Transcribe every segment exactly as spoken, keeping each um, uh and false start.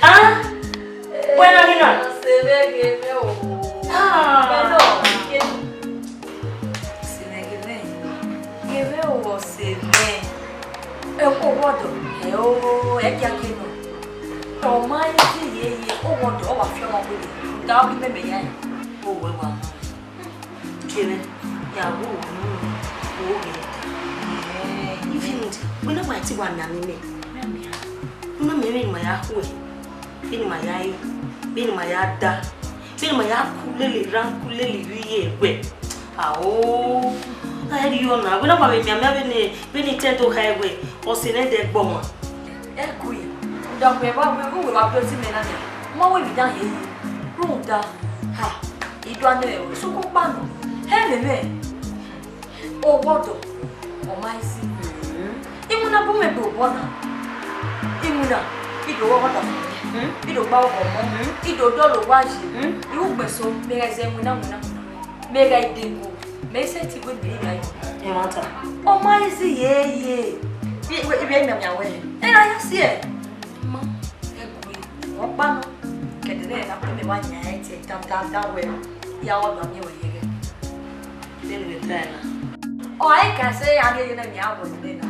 Ah, wẹ na ghi na? Ọse mwẹ ghe mwẹ o. Ah. Mẹ nọ, ike. Ọse mwẹ ghe mwẹ. Ghe mwẹ o, ọse mwẹ. Ẹ, owa ọdọ, ẹ o, ẹ giagie nọ. Ọ ma eje yeye, owa ọdọ, ọ wa fi ọmọ wele. Da ọ ghi mẹmẹ ya. O wẹ wa ma. Kevbe, ya wo wo nu, wo ghe. Eh, even wẹ na wa ti wa miẹn amẹ mẹ. Una mẹ vbene ima ya khuẹ, vbene ima ya re, vbene ima ya da, vbene ima ya ku lele erhan ku lele ivbi ye ẹguẹ. Ao, a i rhie ọna, wẹ na wa vbe miẹn amẹ vbene, vbene I te do kha ẹguẹ, ọse nẹ dẹ gbe ọmwa. Ẹgui, rhunmwuda wẹ wa wẹ uwẹ wa biẹ ozi mẹ na nia, ma wẹ vbe idan ye yi, rhunmwuda, ha, I do anu ẹre, sokpan kpa nọ, hẹ mẹ mẹ. Owa ọdọ, ọ ma i si. Iwinna bu mwẹ gbe obọ na. Iwinna, I do wẹ ọmọ da fo. I do gba ọmọ. I do dọlọ owa yi. I ru ugbẹn so, mẹ gha zẹ iwinna, iwinna, iwinna. Mẹ gha degu, mẹ i sẹtin wẹ mẹ i gha yi. Ẹmwata. Ọ ma i si yeye. Ivbi, ivbi, ivbi mianmian wẹ. Ẹ gha ya si ẹ. Ma, ẹ gu ọkpa nọ. Kẹdẹ nẹ na, mẹ wa yan ẹtẹ dandan wẹ. Ya wọ gba miẹn wẹ yẹghẹ. Vbene wẹ tae na. Ọ, I can say, a rhie ye nẹ, mẹ a wọ nẹ na.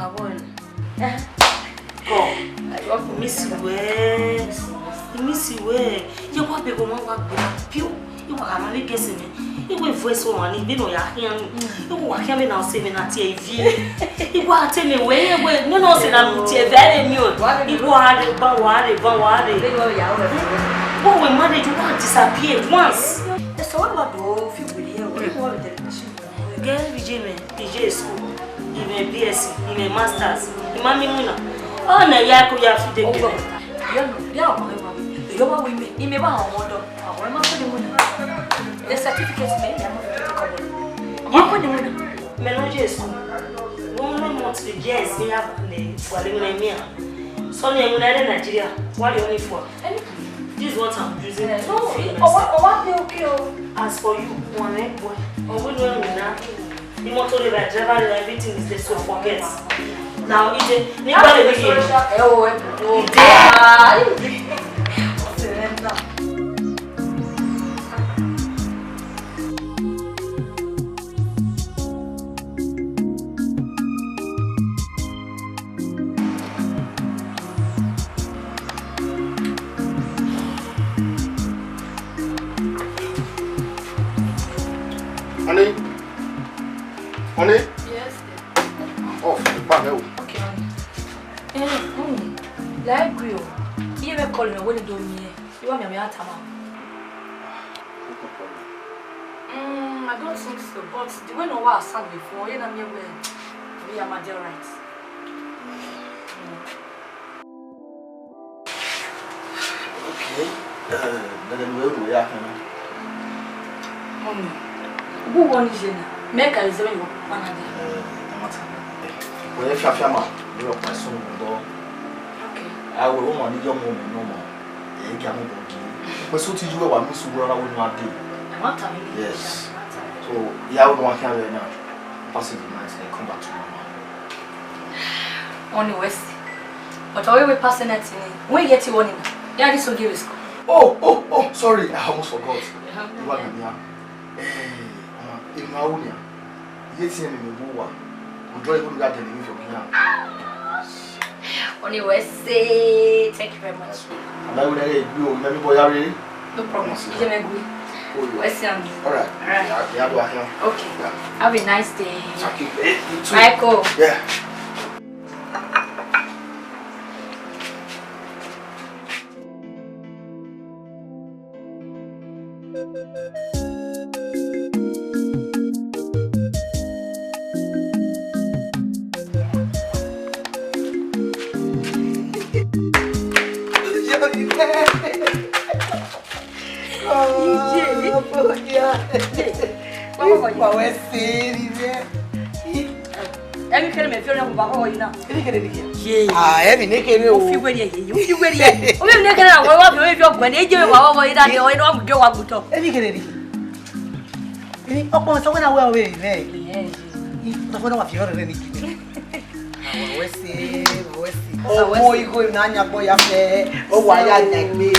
A wọ nẹ. Eh. Kọ. I miss you, eh. I miss you, eh. Ye wa be go ma wa gbe na pio. I wa gha ma vbe guess mẹ. I wẹ voice ọmwa ni, vbene ọ ya khian ni. I wa khian vbene ọ sẹ mẹ na tie ivie. I wa te mẹ wẹ, I wẹ, nene ọ sẹ na mu tie vbe ẹre ni o. I wa re ba, wa re ba, wa re. Vbene ọ ya wẹ. But we marriage, you want disappear once. Eso wa do fi wele ye, we wa de. Gẹ vbe iye mwẹ, iye school, I mwẹ B S C, I mwẹ masters, I ma miẹn iwinna. Ọ na ya ko ya fi de gẹ. Ọgbọ, ya no, ya ọmọ rẹ ma, èyí ọmọ wẹ mẹ, I mẹ ba ọmọ ọdọ, ọmọ rẹ ma kọ de iwinna. The certificate mẹ, ya ma kọ de iwinna. Mẹ no ye school. One month to years, me have the wale iwinna me. So ni iwinna Nigeria, what do you need for? This is what I'm using. Eh, no, for ọ wa, myself. Ọ wa dey okay o. As for you, one egg boy, ọ wẹ no iwinna. The motor dey by driver, everything is there, so forget. Now, ije, ni gbale ni ye. Ẹ o, ẹ o. Ije. Ah, surrender. Honey? Honey? Yes, dear. Off, the bag, eh? Okay, honey. Eh, honey. Like you. You ever call me when you don't hear? You want me to tell you? Mm, I don't think so, but the way no was sad before, you know me well. We are my dear right. Okay. Eh, nene nuẹ ru ya khin. Mọmi, ugu wọ ni ye na, mẹ ka ise mẹ ni wọ kpana de. Eh, ẹ ma ta. Wẹ fiafia ma, mi rọ pa ẹsọn mu dọ. Okay. A wẹ wọ ma ni yọ mu mu nọ ma. Ẹ gẹ mu bọ gi. Wẹ so ti ju wẹ wa mi su wẹ ra wẹ nu a de. Ẹ ma ta mi. Yes. So, ya wẹ wa khin avẹ na. Pass it nice, then come back to mama. Oni wesi. But I will pass anything. When you get to one, yeah, this will give us. Oh, oh, oh, sorry, I almost forgot. You want me here? Eh, ọmọ, èmi máa wò ni à. Iye tí ẹ̀mí mi wò wá. Ọjọ́ ìwé mi jáde ní ìfẹ́ òkè náà. Oni wesi. Thank you very much. Àmọ́ ìwé náà yẹ ìgbé òun, mẹ́mí bọ́ yá rí. No problem. Ije me gui. Oh, yeah. Wesi ami. All right. All right. Yeah, yeah, do I hear? Okay. Yeah. Have a nice day. Thank you. Eh, you too. Michael. Yeah. Iye. Iye. Mama, mama. Mama, serious. Ẹmí kẹrẹ mẹ fi ọrẹ ọkùnrin bàbá ọyìn náà. Ẹmí kẹrẹ nìyẹn. Ye. Ah, ẹmí ní kẹrẹ o. Ó fi wẹrẹ yẹ, ó fi wẹrẹ yẹ. Ó fi ní kẹrẹ àwọn ọmọ mi fi ọgbẹni, ẹ jẹ́ wà wọ́wọ́ yìí dáadé, ọyìn náà mú jọ wà gùtọ̀. Ẹmí kẹrẹ nìyẹn. Ẹmí ọkọ mi sọ pé náà wẹ́ ọ̀rẹ́ rẹ̀. Ẹ, ẹ. Sọ pé náà wà fi ọrẹ rẹ nìyẹn. Wa wẹ se, wa wẹ se. Ọmọ igho na yan gbọ ya fẹ, ọ wa ya yan egbe,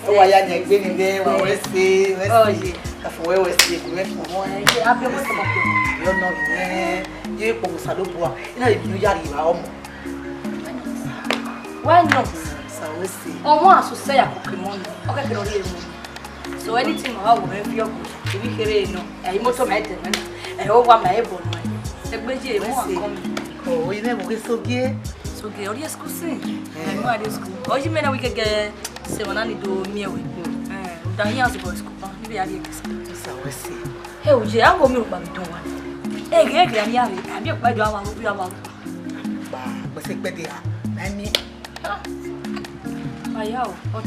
ọ wa ya yan egbe ni vẹ, wa wẹ se, wẹ se. Afọ wẹ wẹ se, egbe mẹ fọ. Ẹ, ye, a biẹ ọmọ sẹ ma biẹ. Yọ nọ nẹ, ye kpọ Osanobua, ina ye bi ya ri wa ọmọ. Why not? Sa wẹ se. Ọmọ asosẹ ya koko mọ nọ, ọ kẹkẹ nọ rhie mu. So anything ma wa wẹ fi ọkọ, ebi kere nọ, ẹ, imoto ma tẹ mẹ na, ẹ, o wa ma e bọ nọ, ẹ, egbe ye mu akọ mi. Oh, you never get so gay. So gay, ọ rhie school sin. Ẹ, mu a rhie school. Ọ yi mẹ na wẹ gẹgẹ, se wana ni do miẹn wẹ. Ẹ, da yan school, school pa, ni be a rhie school. Sa wẹ se. Ẹ, o ye, a wo mi ro pa mi dọn wa. Ẹ, ghe, ghe, a ni a re, a bi ọkpa do a wa ru, a wa ru. Ba, gbese gbede a, na mi. Ah, aya o, but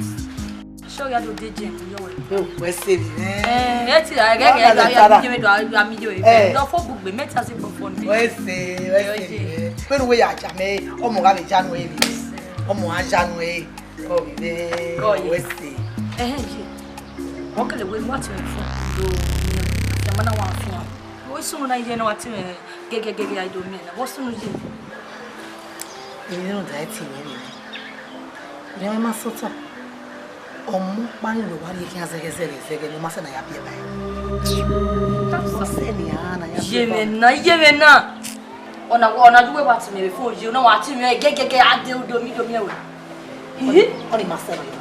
show ya do de je yo we. Yo, wẹ se mi, eh. Eh, eti a, ghe, ghe, ya mi je me do, ya mi yo. Eh. Do fo bugbe, me ta se fo fo ni. Wẹ se, wẹ se mi. Pẹ̀lú wẹ ya ja mẹ, ọmọ gha vbe ja nu e mi. Ọmọ a ja nu e. Kọ vbe, wẹ se. Eh, ye. Ọ kele wẹ, what you fun? Do, ya mana wa fian. Wẹ sunu na ye na wa ti mẹ. Gẹgẹgẹgẹ, a i do miẹn na, vbọ sunu ye? Emwi ne ọ da ẹtin mwẹ rre nẹ, rẹn ma sọta. Ọmọ ọkpa ni wẹ wa rhie khian zẹghẹ zẹghẹ zẹghẹ ne ọ ma sẹ ne a ya biẹ ba ẹre. Ọ sẹ ne a na ya biẹ ba. Ye mwẹ na, ye mwẹ na. Ọna, ọna ju wẹ wa ti mwẹ vbe fo ye, ọna wa ti mwẹ gẹgẹgẹ, a de udo mi do miẹn wẹ. Ih? Ọni ma sẹ ne ọ ya.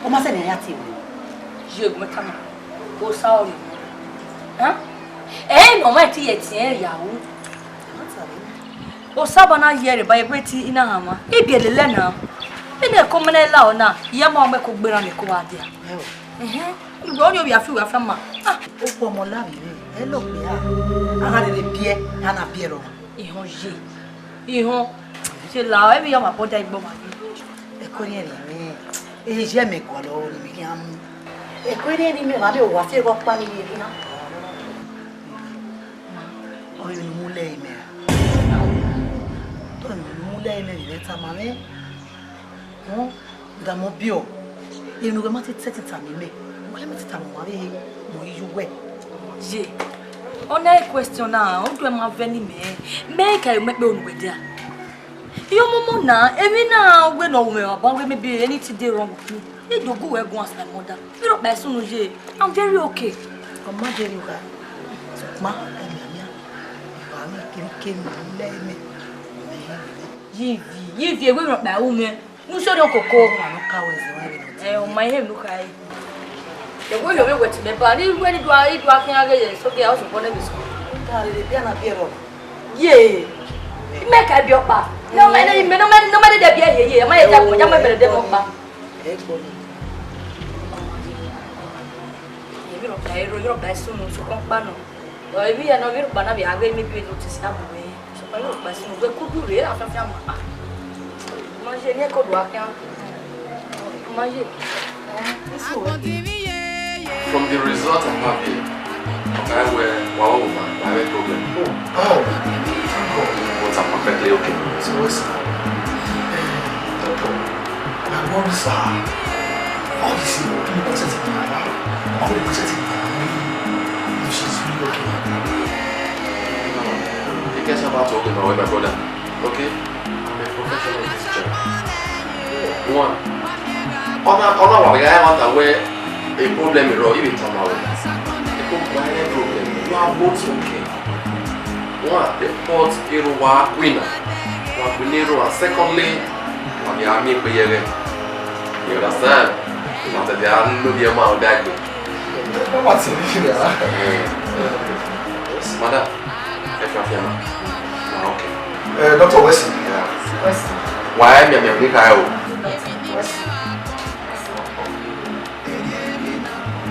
Ọ ma sẹ ne a ya ti mwẹ. Ye gu mẹ tama. Osa ọre. Hẹn? Ẹ, ne ọ ma ti ye ẹtin ẹre ya ru. Osaba na ye ẹre ba egbe ti ina hanmwa. I biẹ lele na. Ina ẹko mẹ na la ọna, iye ma ọmọ ẹko gberan ne ẹko wa dia. Ẹhẹn. Igbe ọni ovbi afi, ovbi afianma. Ah, okhuo ọmọ la vbe ẹ lọ gbe a. A gha rere biẹ, a na biẹ rọ. Ihọn ye. Ihọn. Se la, ẹ vbe ya ma bọda igbo ma. Ẹko ni ẹre mwẹ. E je mẹ gualọ ne mẹ khian mu. Ẹko ni ẹre mwẹ, ma vbe wa fi ẹghẹ ọkpa ni ye khian. Ọ vbe mu lẹ mẹ. Ọ vbe mu lẹ mẹ, vbe tama mwẹ. Họn, da mọ biọ. Emwi ne uwẹ ma te sẹtin tama mẹ, uwẹ ma te tama ọmwa vbe mu iye uwẹ. Ye, ọna e question na, udu ma vẹ ne imẹ, mẹ ka mẹ kpe unu wẹ dia. Iye ọmọmọ na, emwi na wẹ ne ọ ru mwẹ, baba, wẹ maybe anything dey wrong with me. I do gu wẹ guan as my mother. Vbe rhọkpa i sunu ye, I'm very okay. Ọ ma jẹ emwi kha. Sokpan, ẹ mianmian, eva mwẹ kemikemi, u lẹ mẹ. Ye ivie, ye ivie, wẹ rhọkpa i ru mwẹ. Ne u sẹ ọnii koko. Ọmwa ne ọ ka wẹ ẹzẹ mwẹ vbe nọ. Ẹ, ọ ma ihe unu kha re. Ẹ wẹ, ovbi wẹ ti mẹ ba, ne I wẹ ne I do, I do khian ghe ye, so ghe a, ọ sokpan ne vbe so. U da rere biẹ na biẹ rọ. Ye. Mẹ ka biẹ ọkpa. Ne ọ ma, ne imẹ, ne ọ ma, ne ọ ma dede biẹ ye, ye, ọ ma ye ja, ja ma bẹrẹ de ọkpa. Ẹ gbọ ni. Emwi rhọkpa i ru, emwi rhọkpa i sunu, sokpan ọkpa nọ. Ọ, emwi hia nọ, emwi rhọkpa na vbe a ghe maybe notice ya bu mwẹ. Sokpan emwi rhọkpa i sunu, wẹ kudu rre, afianfian ma. Ma ye ne ko do a khian. Ma ye. Eh, this is what. From the result I have here, I wear one woman, I have a problem. Oh, oh, thank God. But I'm perfectly okay. So what's up? Eh, doctor, I worry, sir. All this thing, you put it in my lap. All the put it in my lap. If she's really okay. No, no, no. You guys have to talk about my brother. Okay? I'm a professional teacher. One. Ọna, ọna wa vbe gha ẹmwata wẹ problem rrọọ, I vbe tama ruẹ. Problem, you are both okay. One, the pot ero wa queen. Wa queen ero, and secondly, wa vbe a miẹn egbe ye ẹghẹ. You understand? Ma te dia no dia ma o da gbe. What is it? Madam, ẹ fiafia ma. Ah, okay. Eh, Doctor Wesley. Yeah. Wesley. Wa ẹ miẹn miẹn ni kha o. Wesley.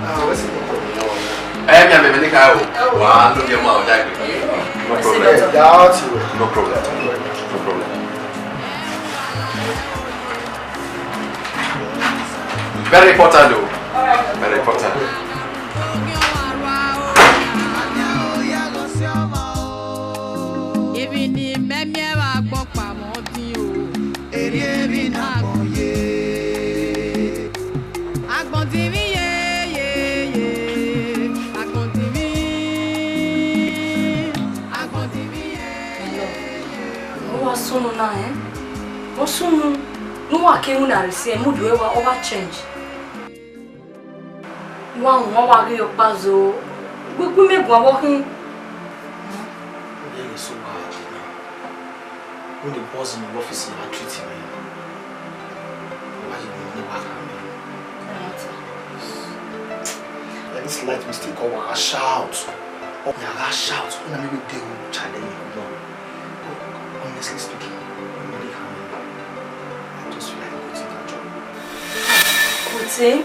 Ah, Wesley, no problem. Ẹ miẹn miẹn ni kha o. Wa lo ye ma o da gbe. No problem. Eh, doubt you. No problem. No problem. Very important o. Very important. Emwi ne imẹ miẹn vbe agbọn kpamọ din o. Erriọ emwi ne agbọn ye. Agbọn dinmwi ye, ye, ye. Agbọn dinmwi. Agbọn dinmwi ye, ye, ye. Ọ sunu na, eh? Ọ sunu, ne uwa ke iwinna rre si, mood ruẹ wa, ọ wa change. Wa wọn wa ghi ọkpa zo, gbigbi mẹ guan vbe ọ khin. Ọ ghi so wa je na. When the boss in the office na treat me, why you never come in? Any slight mistake, ọ wa shout. Ọ ya gha shout, ọ na maybe dey o challenge you, no. Honestly speaking, you really can. I just feel like quitting that job. Quitting?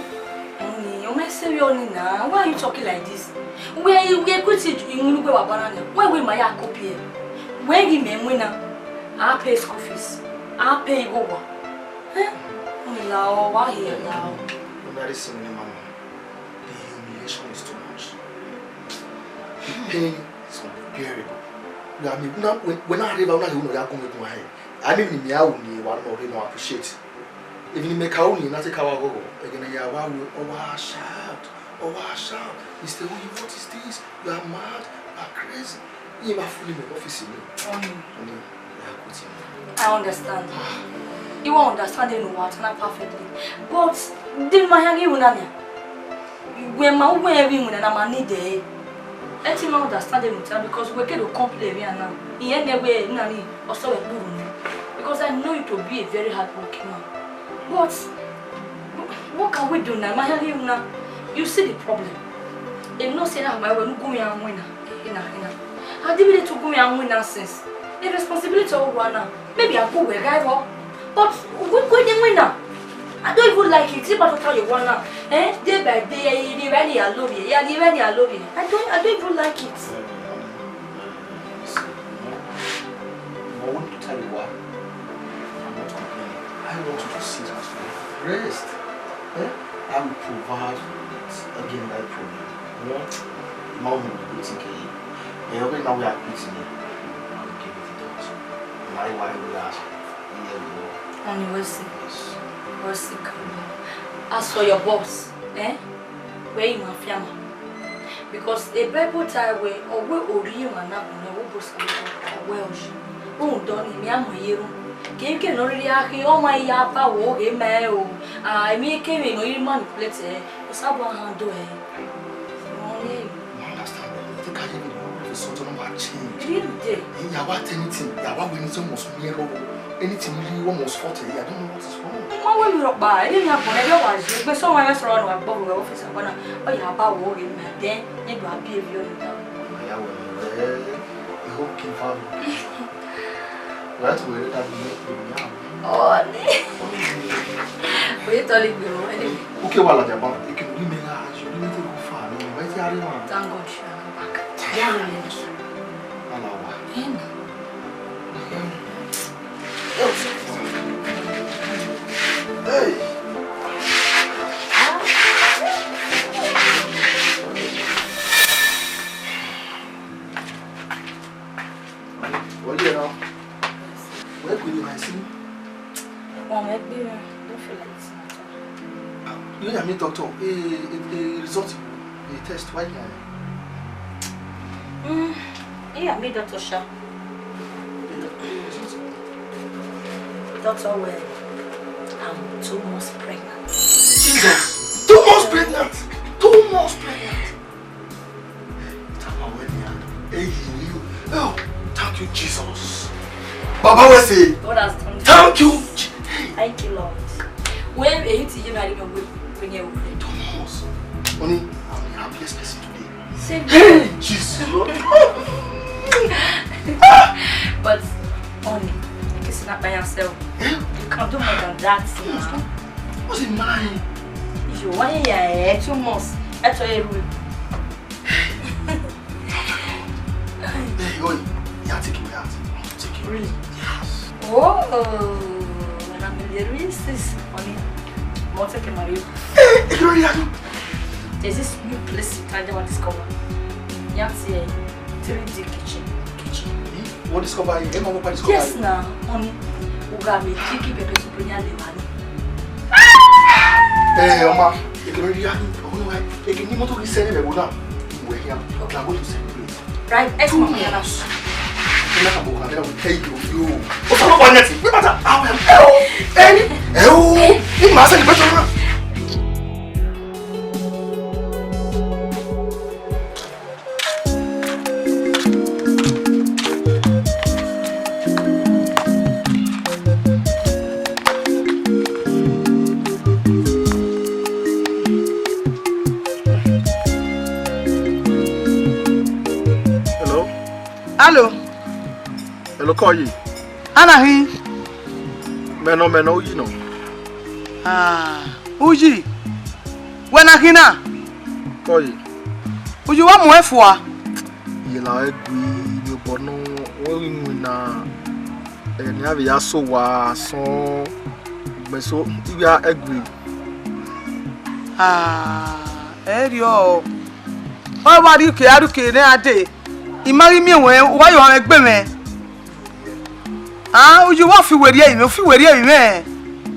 Oni, o ma serious ni na? Why are you talking like this? Wẹ, wẹ quit iwinna ugbe wa bana na. Wẹ, wẹ ma ya copy ẹ. Wẹ ghi mẹ winna. I pay school fees. I pay igho wa. Eh? Oni, la o, wa here la o. Una dey see me, mama. The humiliation is too much. The pain is unbearable. You are me. Now, when, when I arrive, I will not even know you are going to my head. I mean, me, I will need one more, you know, appreciate. Even me, I will need not take our go. Again, I will, oh, wow, shout. Oh, wow, shout. Mister Oyi, what is this? You are mad. You are crazy. He ma fully me office me. Oni. Oni, ya kuti me. I understand. You won't understand it, no, what, not perfectly. But then my hangi wuna me. When my way we wuna na ma need eh. Let him understand it, because we can complain here now. He ain't never na ni also a good one. Because I know you to be a very hardworking man. But what can we do now? My hangi wuna. You see the problem. Him no say na ma we no go me and win. Ina, ina. I didn't really to go me and win now since. The responsibility of one now. Maybe I go where I go. But we go in win now. I don't even like it. If I don't tell you one now, eh? Day by day, you really alone here. Yeah, you really alone here. I don't, I don't even like it. But when to tell you why, I'm not complaining. I want you to sit at home, rest. Eh? I will provide again that problem. What? Mom will be waiting for you. Eh, okay, now we are quitting here. I will give it to us. My wife will ask. Oni, we sick. Yes. We sick. As for your boss, eh? Wẹ i ma fian ma. Because the Bible tell we, ọ wẹ orhiọn na bu ne ọ wẹ Osawa, ọ wẹ ọye. Rhunmwuda ọnii, mẹ a mu ye erhunmwu. Kevbe kevbe ne ọ rhirhi gha khin, ọ ma ya ba wo ghe ma o. Ah, emwi kevbe ne ọ i manipulate ẹre, Osawa handle ẹre. Ọ rẹn. I understand, but I think I even know the result of my change. Really? Yeah, what anything? Yeah, what we need to must mirror. Anything really almost forty, I don't know what is wrong. Mo wẹ mi rọkpa, ẹni ni a bọnẹ, ẹdẹ wa je, egbe sọ wọn, ẹmwẹ sọrọ ne wa gbọ vbe office agbọn na, ọ ya ba wo ghe ma, then ne do a behave like that. I will, eh, I hope give am. Right, we that we make me now. Oh, ne. We totally go, anyway. Okay, well, Ajaba, you can give me that, you need to go far, no, right here, man. Thank God, sir, I'm back. Yeah, we need you. Alawa. Eh, no. Hey. What do you know? Where could you see? Well, maybe, uh, don't feel like eating at all. You hear me, doctor? A, a, a result, a test. Why you? Mm, yeah, me, Doctor Sha. Doctor, well, I'm two months pregnant. Jesus! Two months pregnant! Two months pregnant! Thank you, Jesus. Baba, we say, God has done it. Thank you. Je- Thank you, Lord. When a hit you, I remember when you were Thomas. Oni, I'm the happiest person today. Same. Hey, Jesus. But, Oni, you can snap by yourself. Eh? You can do more than that. What's the matter? You want here two months. That's why you Hey, oi, yeah, take him out. Take him. Really? Yes. Oh, when I'm in the real sis, Oni, mo take him out. Hey, you don't have to. There's this new place you can't ever discover. You have to three D kitchen. Kitchen. What discover you? Emma, what discover Yes, you? Now, Oni, we got me kiki pepper soup in your liver. Eh, Oma, you can really have me. Oh, no, I, you can need to send him a good now. We're here. Okay. I'm going to celebrate. Right, X Two months. Months. Ina ka boka, then I will tell you. Yo, o sọ ló wà ní ẹtì, pé bàtà, àwọn ẹ̀ o, ẹni, ẹ̀ o, ní màá sẹ́ni pẹ́tọ́ náà. Hello? Alo. Hello, Kọye. Ana hin? Mẹ nọ, mẹ nọ, Uyi nọ. Ah, Uyi. Wẹ na hin na? Kọye. Uyi wa mu ẹn fua. Iye la ẹgui, iye obọ nọ, wẹ ghi winna, ẹ, ne a vbe ya sẹ owa asọn, ugbẹn so, ivbi ẹgui. Ah, ẹ riọ. Ọ wa rhie uke, a rhie uke ne a dee. I ma ghi miẹn wẹ, u wa ye ọmwa egbe mwẹ. Ah, Uyi wa fi werriẹ ẹre mwẹ, u fi werriẹ ẹre mwẹ.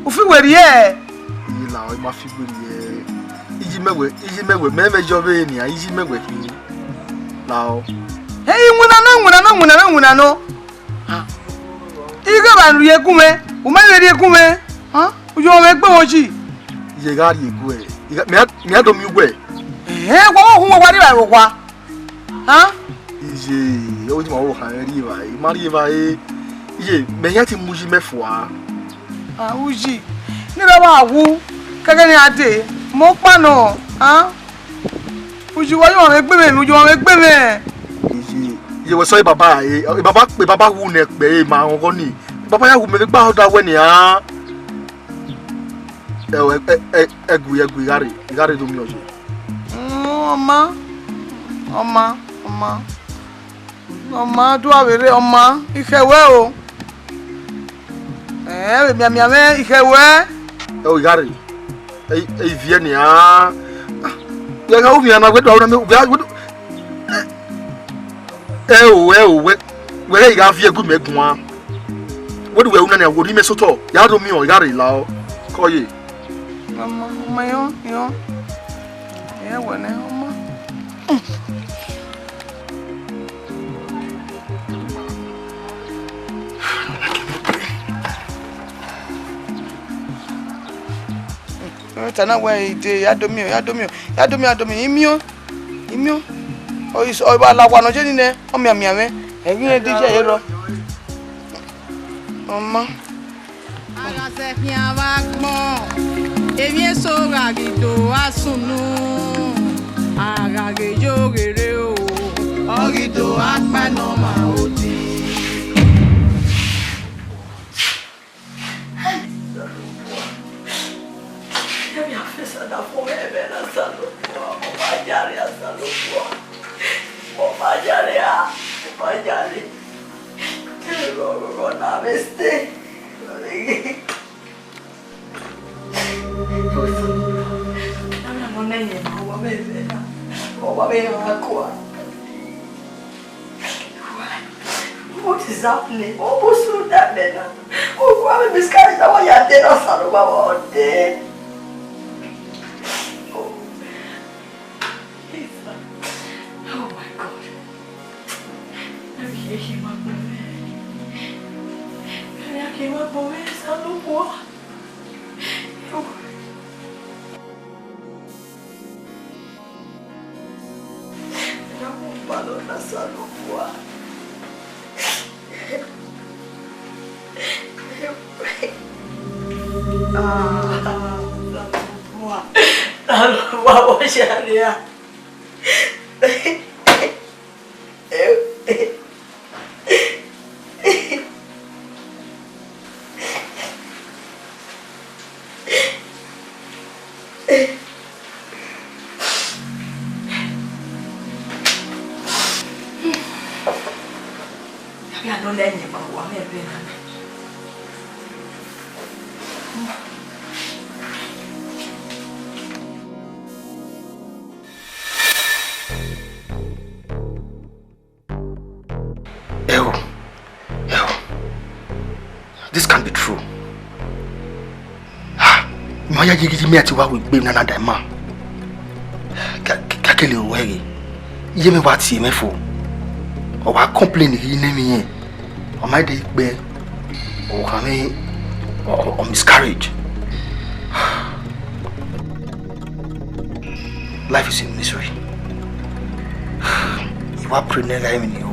U fi werriẹ. Iye la, ọ ma fi werriẹ. Iye mẹ wẹ, iye mẹ wẹ, mẹ mẹ yọ vbe nian, iye mẹ wẹ khin. La o. Hey, iwinna nọ, iwinna nọ, iwinna nọ, iwinna nọ. Ah. I ghe evba rhie gu mwẹ, u ma vbe rhie gu mwẹ. Ah, Uyi ọmwa egbe mwẹ Uyi. Iye gha rhie gu ẹ. I gha, mẹ, mẹ do miẹn uwẹ. Ẹhẹn, wa wa hu wa rhie evbare vbe owa. Hàn? Iye, ọ di ma wo khan rri evbare, I ma rri evbare. Iye, mẹ hia te mu Uyi mẹ fua. Ah, Uyi, ne erha wa wu, kẹkẹ ne a dee, mẹ ọkpa nọ, hàn? Uyi, wa ye ọmwa egbe mwẹ, Uyi, ọmwa egbe mwẹ. Iye, iye, wẹ sẹ baba, e, e baba, e baba wu nẹ kpẹ, e ma ọghọ ni. Baba ya wu mẹ vbe gba ọda wẹ nian. Ẹ, ẹ, ẹ, ẹgui, ẹgui, I gha rre, I gha rre do miẹn ọye. Mm, ọ ma, ọ ma, ọ ma, ọ ma, do avbe rre, ọ ma, I khẹ wẹ o. Ẹ, vbe mianmian mwẹ, I khẹ wẹ. Ẹ o, I gha rre. Ẹ, ẹ, I viẹ nian. Ẹ gha ru wian na, wẹ do aro na, wẹ, wẹ do. Ẹ o, ẹ o, wẹ, wẹ ghẹ I gha viẹ gu mẹ guan. Wẹ do wẹ ru na nian, wẹ do imẹ sotọ, ya do miẹn ọẹn, I gha rre la ọ. Kọye. Ọ ma, ọ ma, yọ, yọ. Ẹ wẹ nẹ, ọ ma. Ọ ta na wẹ I dee, ya do miẹn, ya do miẹn, ya do miẹn, ya do miẹn, I miẹn, I miẹn. Ọ, ọ, ọ, la wa nọ je ni nẹ, ọ mianmian mwẹ, ẹ ghi rẹn de iye ẹre rrọọ. Ọ ma. A gha zẹ khian vbe agbọn, emwi eso gha ghi do gha sunu, a gha ghe ye ogherhe o, ọ ghi do gha kpa nọ ma odi. Emwi a fẹn sa da fo mwẹ ẹmwẹ na Osanobua, ọ ma yare Osanobua, ọ ma yare a, ọ ma yare. Rọrọ na vbe ste. What is happening? What was so that man? Oh, what a miscarriage. Now I am dead. I said, "Oh, I'm dead." Oh. Oh my God. Ẹ yẹ kí n máa gbọ́ rẹ̀. Ẹ yẹ kí n máa gbọ́ rẹ̀, Osanobua. Ẹ yẹ kó bá lọ ná, Osanobua. Ah, Osanobua. Ta ló wá wọ́ ṣàlẹ́ à? Ẹo, ẹo, this can't be true. Ah, ma ya ye ghi mẹ ti wa ru egbe na na da ima. Ka, ka, ka kele ru ẹre. Iye mẹ wa tie mẹ fo. Ọ wa complain ghi nẹ emwi irẹn. Ọ ma de gbe, ọ khama, ọ, ọ miscarriage. Life is in misery. I wa pray ne gha emwi ni o.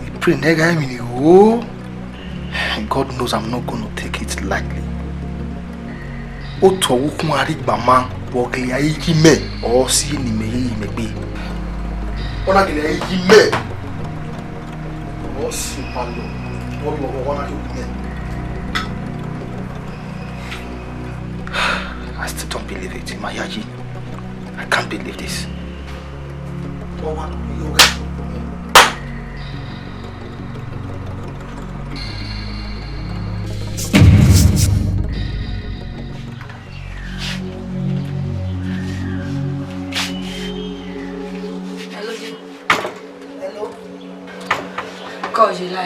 I pray ne gha emwi ni o. God knows I'm not gonna take it lightly. Otọ vbe ukhun a rhie gba ma, vbe ọ gele a ye yi mẹ, ọ si ne imẹ ye yi mẹ gbe. Ọ na gele a ye yi mẹ. Ọ si palọ, ọ lọ, ọ na ye mẹ. I still don't believe it. In my yayi, I can't believe this. Ọ wa, ọ wa. Hello, Jay. Hello. Kọ ye la.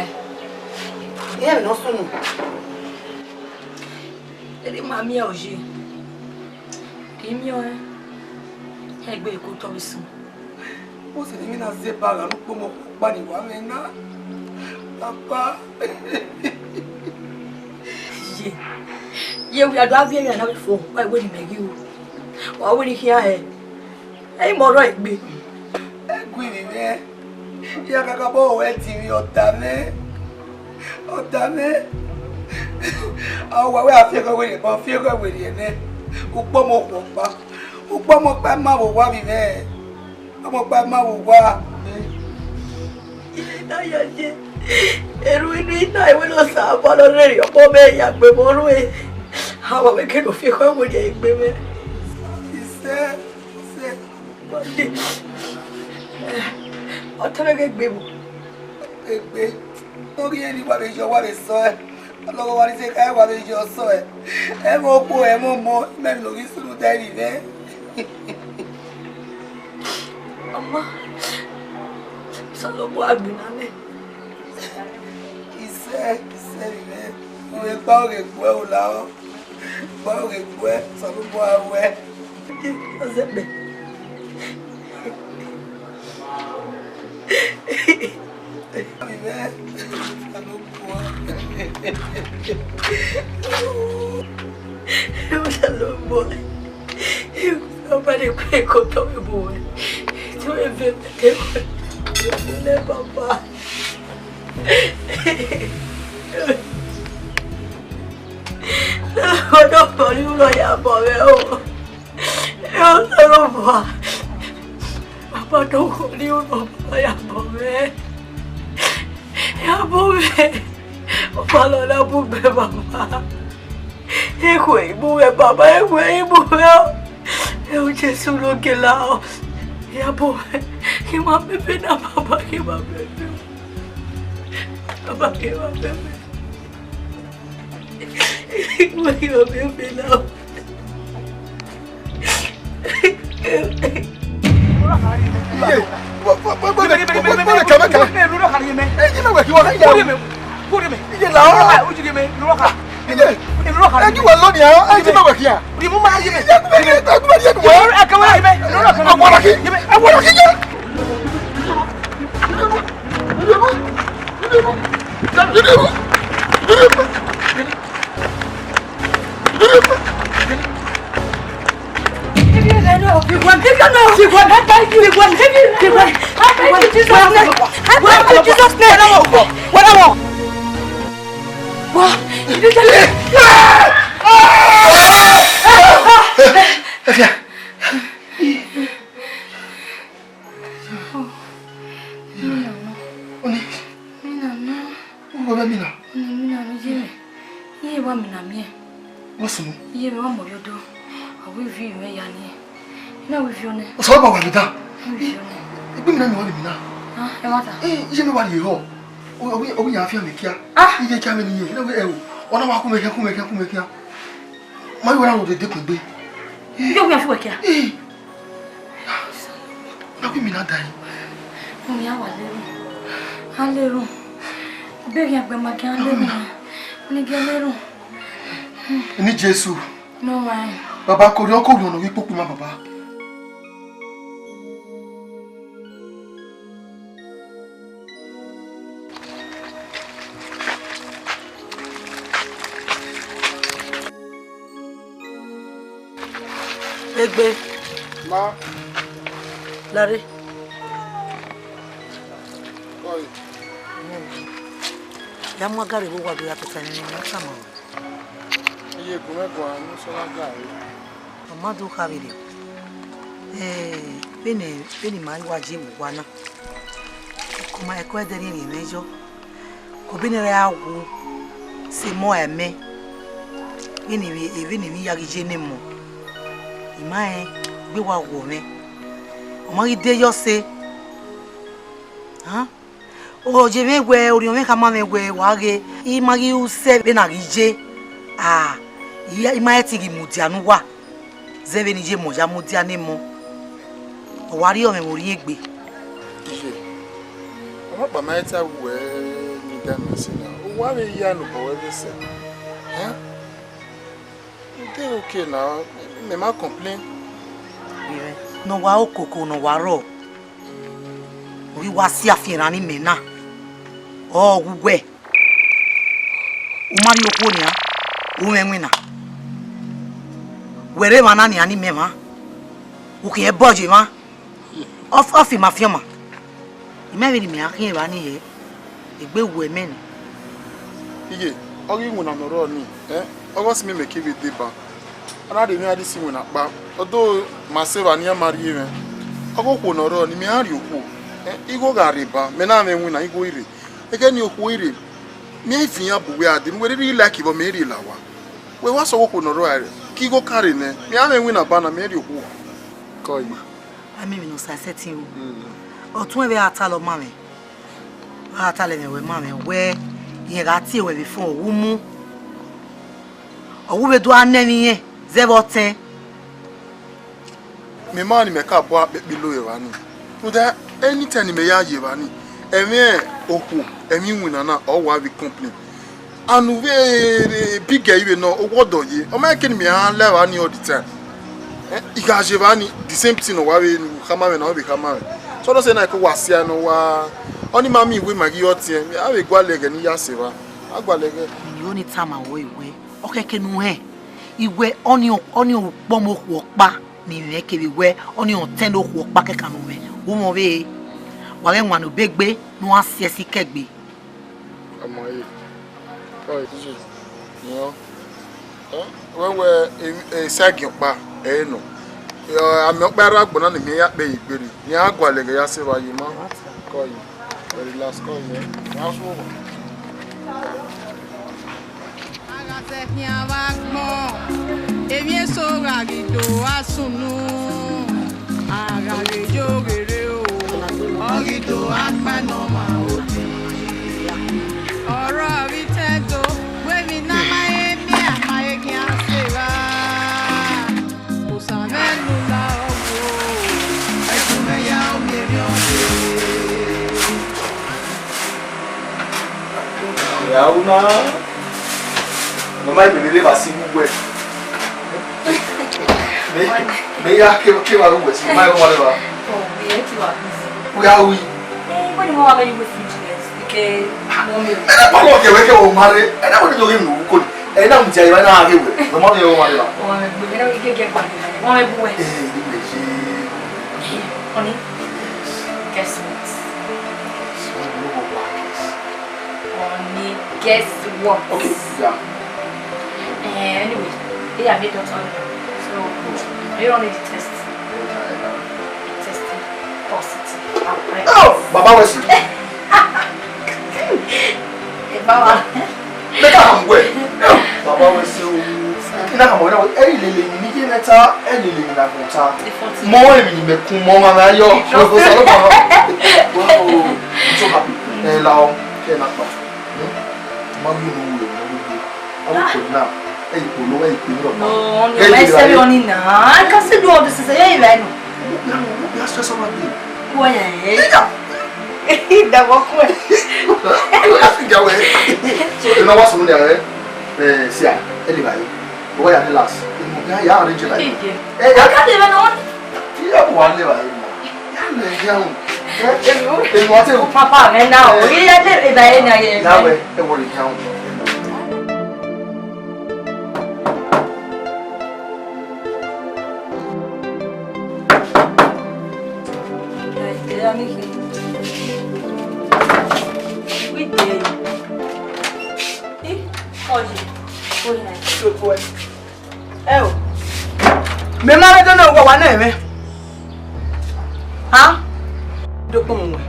Iye emwi ne ọ sunu. Eri ma miẹn oye. Ri miẹn ọẹn. Egbe ko tọ vbe sunu. What's the name na zeba gha no kpomo kpa ni wa mẹ na? Papa. Ye. Ye, we are driving here now for. Why wouldn't you? Why wouldn't he? Ẹ i mọ ọrọ egbe. Ẹ gu ivbi mwẹ, ya kakabọ ruẹ ẹtin mwẹ, ọ da mwẹ, ọ da mwẹ. A wa wẹ a fi ẹghẹ werriẹ, ọ fi ẹghẹ werriẹ nẹ. Ukpọmọ okhuo ọkpa, ukpọmọ ọkpa ma vbe owa vbe mwẹ, ọmọ ọkpa ma vbe owa. Ina ya ye, erhu inu ina ẹvbo ne Osanobua ne ọ rherhe ọmọ mwẹ ya gbe mwẹ orhu ẹre. A wa wẹ ke ne ọ fi ẹghẹ werriẹ gbe mwẹ. Isẹ, isẹ. Ọ tẹn mwẹ ghe egbe vbo? Egbe. Ne ọ ghi rẹn ne wa vbe yọ, wa vbe sẹ ọe. Ọlọghọ wa ni zẹ kha, wa vbe yọ sẹ ọe. Ẹmwẹ okhuo, ẹmwẹ ọmọ, imẹ ne ọ ghi sunu da ẹre vbe. Ọma, Osanobua gbinna nẹ. Isẹ, isẹ vbe mwẹ. Ivbi gba ọghe gbuẹ, o lahọ. Gba ọghe gbuẹ, Osanobua ruẹ. Ọzẹkpe. Vbe mwẹ, Osanobua. Osanobua. Ọba ne kpe ko tọ vbe bu wẹ. Te wẹ vbe te wẹ. Lẹ baba. Ọdọ kọrin lọ ya bọ rẹ o. Ẹ Osanobua. Baba do kọrin lọ ya bọ rẹ. Ya bọ rẹ. Ọba lọ na bu gbẹ baba. Ekhue ibu mwẹ baba, ekhue ibu mwẹ o. Ẹ o Jesu ne ọ gele o. Ya bọ mwẹ. Ke ma bẹbẹ na baba, ke ma bẹbẹ. Baba, ke ma bẹbẹ. Ke ma bẹbẹ na. Mina nọ. Ọni. Mina nọ. Ugo vbe mina. Ọni mina nọ, iye mwẹ. Iye wa mina miẹn. What's wrong? Iye mwẹ wa mọ rhie odọ. Ọ wẹ ivbi mwẹ ya niẹn. Ina wẹ ivbi ọnẹ. Osanobua wa mi dan. Ivbi ọnẹ. Egbe mina ni wa mi mina. Ah, ẹmwata. Eh, iye mwẹ wa rhie họ. Ọ wẹ, ọ wẹ ya fian mwẹ kia. Ah. Iye kia mwẹ ni ye. Ina wẹ ẹ o. Ọna wa ku mwẹ khian, ku mwẹ khian, ku mwẹ khian. Ma yo ra ro dede ku egbe. Iye mwẹ ya fi wẹ kia. Eh. Na gu mina dan. Ọni a wa lerun. A lerun. Be ghian gbe ma ghian lerun. Ni ghian lerun. Ni Jesu. No man. Baba, koriọn koriọn ne ọ ghi kpokpo ima, baba. Egbe. Ma. Lare. Kọe. Ya mu agari vbe owa do ya tota ni ma tama. Iye gun mwẹ guan ne u sẹ ọmwa gari. Ọ ma do kha vberriọ. Eh, vbene, vbene ima i wa je vbe owa na. Ẹko ma, ẹko ẹdẹrriẹnrhiẹn mwẹ yọ. Ke obọ ne erha wu, sẹ emọ ẹmẹ. Vbene emwi, vbene emwi ya ghi ye ne emọ. I ma rẹn, egbe wa wọ mwẹ. Ọ ma ghi de yọ sẹ. Hàn? Ọ ye mwẹ wẹẹ, orhiọn mwẹ khama mwẹ wẹẹ, wa ghe, I ma ghi ru sẹ vbene a ghi ye. Ah, I, I ma rẹn te I ghi mudia ne uwa. Zẹ vbene iye emọ ya mudia ne emọ. Ọ wa rhie ọmwẹ vbe orhiọn egbe. Iye, ọmọ ọkpa ma i ta wẹ ne I da mẹ sẹ na. Uwa vbe ya ne obọ wẹ vbe sẹ. Hẹn? U de okay na, mẹ ma complain. Ne ọ wa ro koko ne ọ wa rrọọ. Ọ ghi wa si afianma ne imẹ na. Ọ gu wẹ. U ma rhie okhuo nian, u mwẹ iwinna. Wẹ rre emwa na nian ne imẹ mwa. U khian ẹbọ ye emwa. Ọ fi, ọ fi ima fian ọma. I ma vbene imẹ a khian evba nii hẹ, egbe wu ẹmwẹ nẹ. Iye, ọ ghi winna ne ọ rrọọ nii, ẹ, ọghe ọse mẹ mẹ ke vbe deba. A na rhie emwi a di si winna kpa, ọdo ma sẹ evba ne iran ma rhie mwẹ. Ọghe okhuo ne ọ rrọọ nii, mẹ ra rhie okhuo, ẹ, igho gha rre ba, mẹ na mwẹ iwinna, igho i rre. Ẹghẹ nii okhuo i rre, mẹ i viọ iran bu uwẹ a dee, ne uwẹ rhirhi like vbe mẹ rhie la owa. Wẹ wa sẹ ọghe okhuo ne ọ rrọọ rae, ke igho ka rre nẹ, mẹ ra mwẹ iwinna ba na, mẹ rhie okhuo. Kọe. A miẹn emwi ne ọ sa sẹtin ru. Ọtuẹn vbe a talọ ma mwẹ. A talọ mwẹ wẹ ma mwẹ wẹ, irẹn gha tie wẹ vbe fon, ọ wu mu. Ọ wu vbe do a nẹ ẹmwẹ irẹn zẹ vbe ọtẹn. Mẹ ma ni mẹ ka bu akpẹkpẹ lo evba nii. Rhunmwuda anytime ne imẹ ya ye evba nii, ẹmwẹ okhuo, ẹmwẹ iwinna na, ọ wa vbe complain. And u vbe big girl ivbe nọ, owa ọdọ ye. Ọ ma kẹ ne imẹ a la evba nii all the time. Eh, I gha ye evba nii, the same thing ọ wa vbe ne u khama mwẹ na, ọ vbe khama mwẹ. So ọ do sẹ na ke wa sia ne ọ wa, ọni ma miẹn iwe ma ghi ọtiẹn, a vbe gualọ ẹghẹ ne I ya sẹ evba. A gualọ ẹghẹ. Emwi ne I tama ruẹ wẹ, ọ khẹke ne u hẹn. I wẹ ọni, ọni ukpọmọ okhuo ọkpa ne I mwẹ kevbe wẹ ọni ọtẹn ne okhuo ọkpa kẹkan ne u mwẹ. U mwẹ ọvbehe, wa ghẹ wan ne obọ egbe ne u gha si ẹse ikẹgbe. Ọmọ ẹre, ọ ye, yan. Wẹ wẹ, e, e, sagiẹn ọkpa, ẹ i nọ. Ẹ, amẹ ọkpa rre agbọn na ne imẹ ya kpẹ ye egbe rre. Iran gualọ ẹghẹ ya sẹ evba ye ma. Kọe, very last call, yeah. Last one. A gha zẹ khian vbe agbọn, emwi eso gha ghi do a sunu, a gha ghi yo ghe rre o, ọ ghi do akpa ne ọ ma odi. Ọrọ vbe itẹn do, wẹ emwi ne a ma he miẹn, a ma he khian sẹ evba. Osa mwẹ ne u la ọghuo, ẹkun mwẹ ya miẹn emwi ọghe. Ya ru na, mama, mẹ vbe rre evba si vbe uwẹ. Mẹ, mẹ ya ke, ke evba ru uwẹ si, mama, mama, evba. Oh, yeah, you are busy. Where are we? Eh, when you want to use it, ke mọ mi o. Ẹnẹ bọlọ kẹwẹ kẹwẹ ọ ma rre, ẹnẹ wẹ ni do ghe unu ko ni. Ẹnẹ na mudia evba na ghe wẹ. Mama, mama, evba. Ọ ma gbe, ẹnẹ wẹ gege gba. Ọ ma gbe wẹ. Eh, ni me je. Honey, guess what? Honey, guess what? Okay, yeah. Eh, anyway, they are made of honey. So, you don't need the test. Testing positive. Oh, Baba Wesley. Eh, Baba. Mẹ ka họn wẹ. Baba Wesley o. Ina ka mọ na, ẹ i lele ni ye mẹ ta, ẹ lele ni na gbọn ta. Mọ emwi ni mẹ kun mọ ma na yọ. Wẹ ko sa lo pa. Wẹ ko, I'm so happy. Ẹ la o, kẹ na pa. Hmm? Ma wi nu wo, ma wi nu. Awo ko na, ẹ i kpolo, ẹ i kpolo. No, no, my sorry, honey, na. I can still do all this things. Yeah, I know. Why, eh? Ìdàgbọ́ kú ẹ̀. Ìyá wẹ̀. So, ẹ máa wá sọ̀rọ̀ ní ààrẹ. Ẹ, sí à, ẹ lè báyìí. Ọwọ́ yà ní last. Ìmọ̀ bí a yà á rí jẹ báyìí. Ẹ, yà á rí jẹ báyìí. Ìyá kò wá lè báyìí mọ̀. Yà á lè jẹun. Ẹ, èmi ó. Èmi wá tẹ̀ wò. Pápá rẹ̀ náà, ò rí ẹ lè báyìí náà yẹ. Ìyá wẹ̀, ẹ wọlé jẹun. Ẹ lọ. Ẹ, ọye, ọye na. Ẹ o, mẹ ma rre dọnọ wẹ wa nẹ mwẹ. Ha? Do kpọnmwẹ wẹ.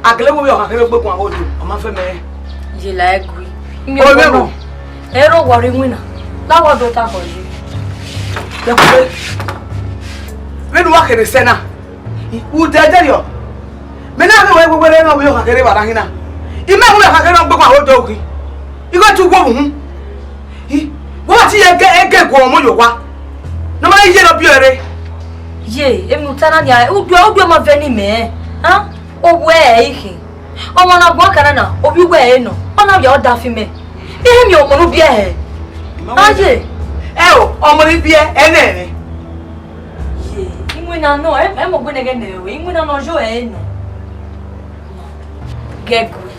A gele wẹ ọkhan kherhe gbe guan vbe odo, ọ ma fẹ mẹ. Ye la ẹgui. Ẹ ro wọrọ iwinna. La wọ do ta bọ ye. Vbene uwa kherhe sẹ na, u dẹdẹ yọ. Mẹ na ghe wẹ wẹ wẹ rẹ mwẹ ọkhan kherhe vbe a na hin na. I ma wẹ ọkhan kherhe ọ gbe guan vbe odo ghi. I ghe tu wo vbe uhun. Wẹ ti ye ẹgẹ ẹgẹ guọghọ ọmọ ye owa. Ne ọ ma ye ne ọ biẹ ẹre. Ye, emwi ne u ta na nia, udu udu ma vẹ ne imẹ. Ha? Owa ẹ i khin. Ọmọ na guan kana na, ovbi uwẹ ẹ nọ. Ọ na via ọdafẹn mẹ. Ihe miẹn ọmọ ne u biẹ hẹ. Aye. Ẹ o, ọmọ ne I biẹ, ẹ nẹ mwẹ. Ye, iwinna nọ, ẹ, ẹ mọ gbe nẹghẹ nẹ ruẹ, iwinna nọ yo ẹ nọ. Gẹgui,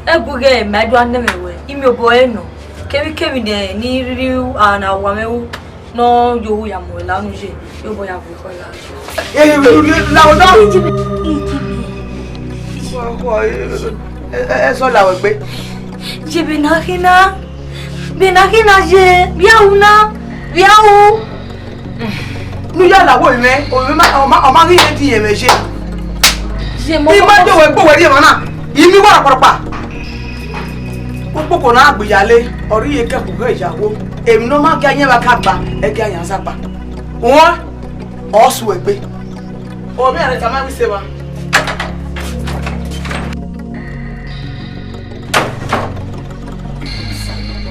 ẹgui ghẹ ma do a nẹ mwẹ ruẹ, imiobọ ẹ nọ. Kevbikevbi ne, ne I rhirhi a na wa mwẹ ru, ne ọ yo hu ya mu ẹre la unu ye, ye obọ ya gu ekhọe gha. Ẹ, ẹ, ẹ, la odọ. Ijebe, ijebe, ijebe. Ẹ, ẹ, ẹ sọ la wẹ gbe. Ijebe na khin na. Vbe na khin na ye, vbe a ru na, vbe a ru. Ne u ya la wo mwẹ, ọ ma, ọ ma, ọ ma ghi rẹn din yẹn mwẹ ye. Ye mọ I ma do wẹ gbe wẹ rri emwa na, I miẹn uwa rọkpọrọkpa. Ukpoko na gbe ya le, ọ rhie kẹkhu ghẹ ya wo. Emwi ne ọ ma gie ayẹn vbe aka gba, ẹ gie ayẹn aza gba. Wọn, ọ su egbe. Ovbi ẹre tama ẹvbo ise mwa.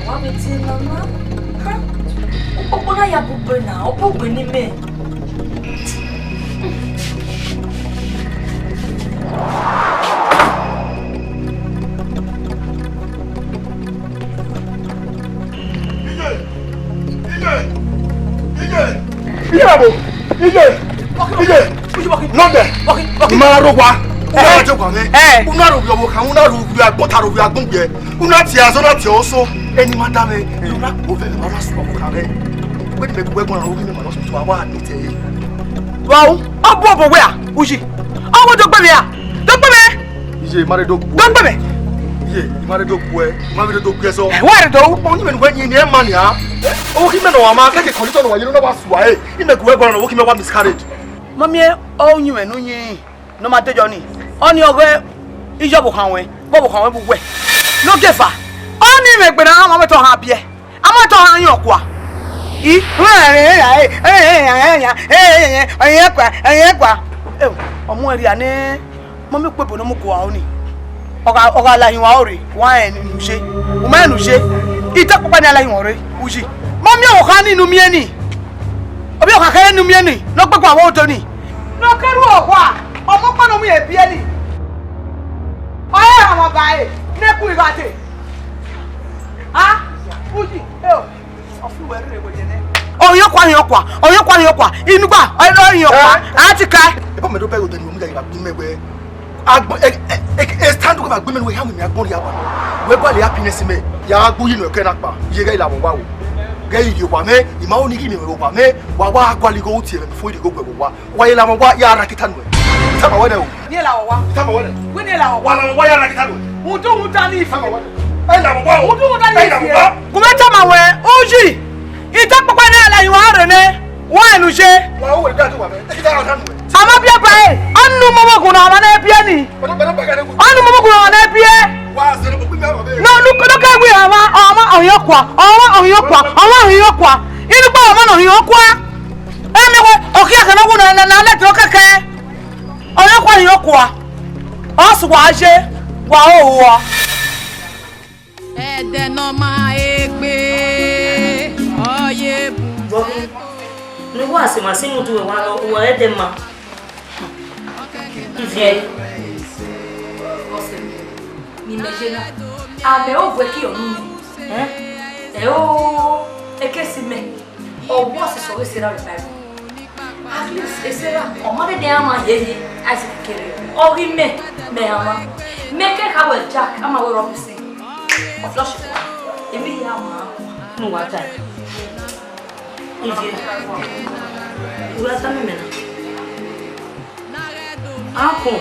Wa vbe tie mama. Ha? Okpokpo na ya bugbe na, ọ bugbe ne imẹ. Iye! Iye! Iye! Iye! Iye! Iye! Nọdẹ! Ma ro wa! Una jẹ wa mẹ! Una ro wiọ wo kan, una ro wiọ agbọn ta ro wiọ agbọn gbẹ! Una tie azọ, una tie oso! Eni ma da mẹ! Una kpo vẹ ma na sọ ọkọ kan mẹ! Wẹ ni mẹ gu wẹ gbọnrọn ro ghi mẹ ma na sọ wa wa ni te! Wa u! Ọ bu obọ wẹ a! Uyi! Ọ wo do gbe mẹ a! Do gbe mẹ! Iye, I ma rre do gu. Do gbe mẹ. Iye, I ma rre do gu ẹ, I ma rre do gu ẹ zọ. Ẹ, wa rre do. Ọni mẹ ne uwẹ yin eni ẹ ma nian. Ọvbokhan imẹ ne ọ wa ma, kẹkẹ condition ne ọ wa ye ne ọ na wa sua ẹre. Imẹ gu wẹ guan na, ọvbokhan imẹ wa miscarriage. Ma miẹn ọyunmwẹ ne u yin ne ọ ma dejọ nii. Ọnii ọghe iye ọvbokhan ruẹ, vbe ọvbokhan ruẹ vbe uwẹ. Ne ogieva, ọnii mwẹ egbe ne a ma mwẹ te ọ han biẹ. A ma te ọ han yan ọkua. I, ọ yan kua, ọ yan kua. Eo, ọ muẹn rhia nẹ, mọmẹ ukpebo ne ọ mu gua ro nii. Ọ gha, ọ gha la hin uwa ore, wa rẹn ne u ye. U ma rẹn ne u ye. I ta kpakpa ne a la hin uwa ore, u yi. Mọmẹ ọvbokhan nii ne u miẹn nii. Ovbi ọvbokhan kherhe ne u miẹn nii, ne ọ gbegbe avbe odo nii. Ne ọ ke ru owa, ọmọ ọkpa ne ọ mu ye biẹ nii. Ọ rẹn ọmọ ba ẹre, ne gu igho dee. A, u yi, eo. Ọ fi uwẹ rre wẹ yẹ nẹ. Ọ hin ọkua, hin ọkua, ọ hin ọkua, hin ọkua. Inugba, ọ hin ọkua. Eh? A ti kae. Ebo mẹ do bẹghe odẹ ne uwẹ mudia gha gbe mẹ wẹ. Agbọn, e, e, e, e stand up gha gbe mẹ ne uwẹ ha mu mẹ agbọn rhia wa. Wẹ gualọ happiness mẹ, ya gha gbe uyi nọ ẹkẹ na kpa. Iye ghẹ la vbe owa o. Ghẹ i rhie owa mwẹ, I ma ho ne I ghi miẹn mwẹ vbe owa mwẹ, wa wa gualọ igho tie mwẹ before I rhie igho gu ẹvbo owa. Wa ye la mwẹ owa, ya ra kita nuẹ. Tama wẹ nẹ o. Ni la owa. Tama wẹ nẹ. Wẹ ni la owa. Wa la mwẹ owa, ya ra kita nuẹ. Udu uda ni. Tama wẹ nẹ. Ẹ la mwẹ owa o. Udu uda ni. Ẹ la mwẹ owa. Gu mwẹ tama wẹ, uyi. Ita kpakpa ne a la hin uwa rre nẹ, wa ẹn ne u ye. Wa o wẹ da do wa mẹ. Ẹ kita ra nuẹ. A ma biẹ ba ẹre, ọnii ne u mu ọmọ gun ne ọmwa ne biẹ nii. Ọnii ne u mu ọmọ gun ne ọmwa ne biẹ. Wa sẹ ne mo gbe mẹ ọmọ mẹ. Ne unu kọdọ kẹ wẹ ọmwa, ọmwa ọ hin ọkua, ọmwa ọ hin ọkua, ọmwa ọ hin ọkua. Inugba ọmwa ne ọ hin ọkua. Ẹ mẹ wẹ, ọ khian khẹ ne ọ wu na, na, na, lẹtẹ kẹkẹ. Ọ hin ọkua, ọ hin ọkua. Ọ sẹ uwa ye, wa ho uwa. Ẹdẹ ne ọ ma egbe, ọ ye bu. Vbọ khin ne uwa sẹ emwa sin mudu ruẹ, wa nọ, uwa ẹdẹ ma. Iviẹn. Ne imẹ ye na, amẹ ovuẹ ke ọ nu mẹ. Ẹ o, ekesi mẹ, ọ worse sẹ ọghe Sarah vbe Bible. At least, Sarah, ọ ma dede ama hiehie, Isaac kere, ọ ghi mẹ, mẹ ama. Mẹ ke kha wẹ Jack, ama wẹ Robinson. Ọ flush kua, emwi hia ma kua. Ne uwa ta. Ivie, u ra tama mẹ na. Uncle,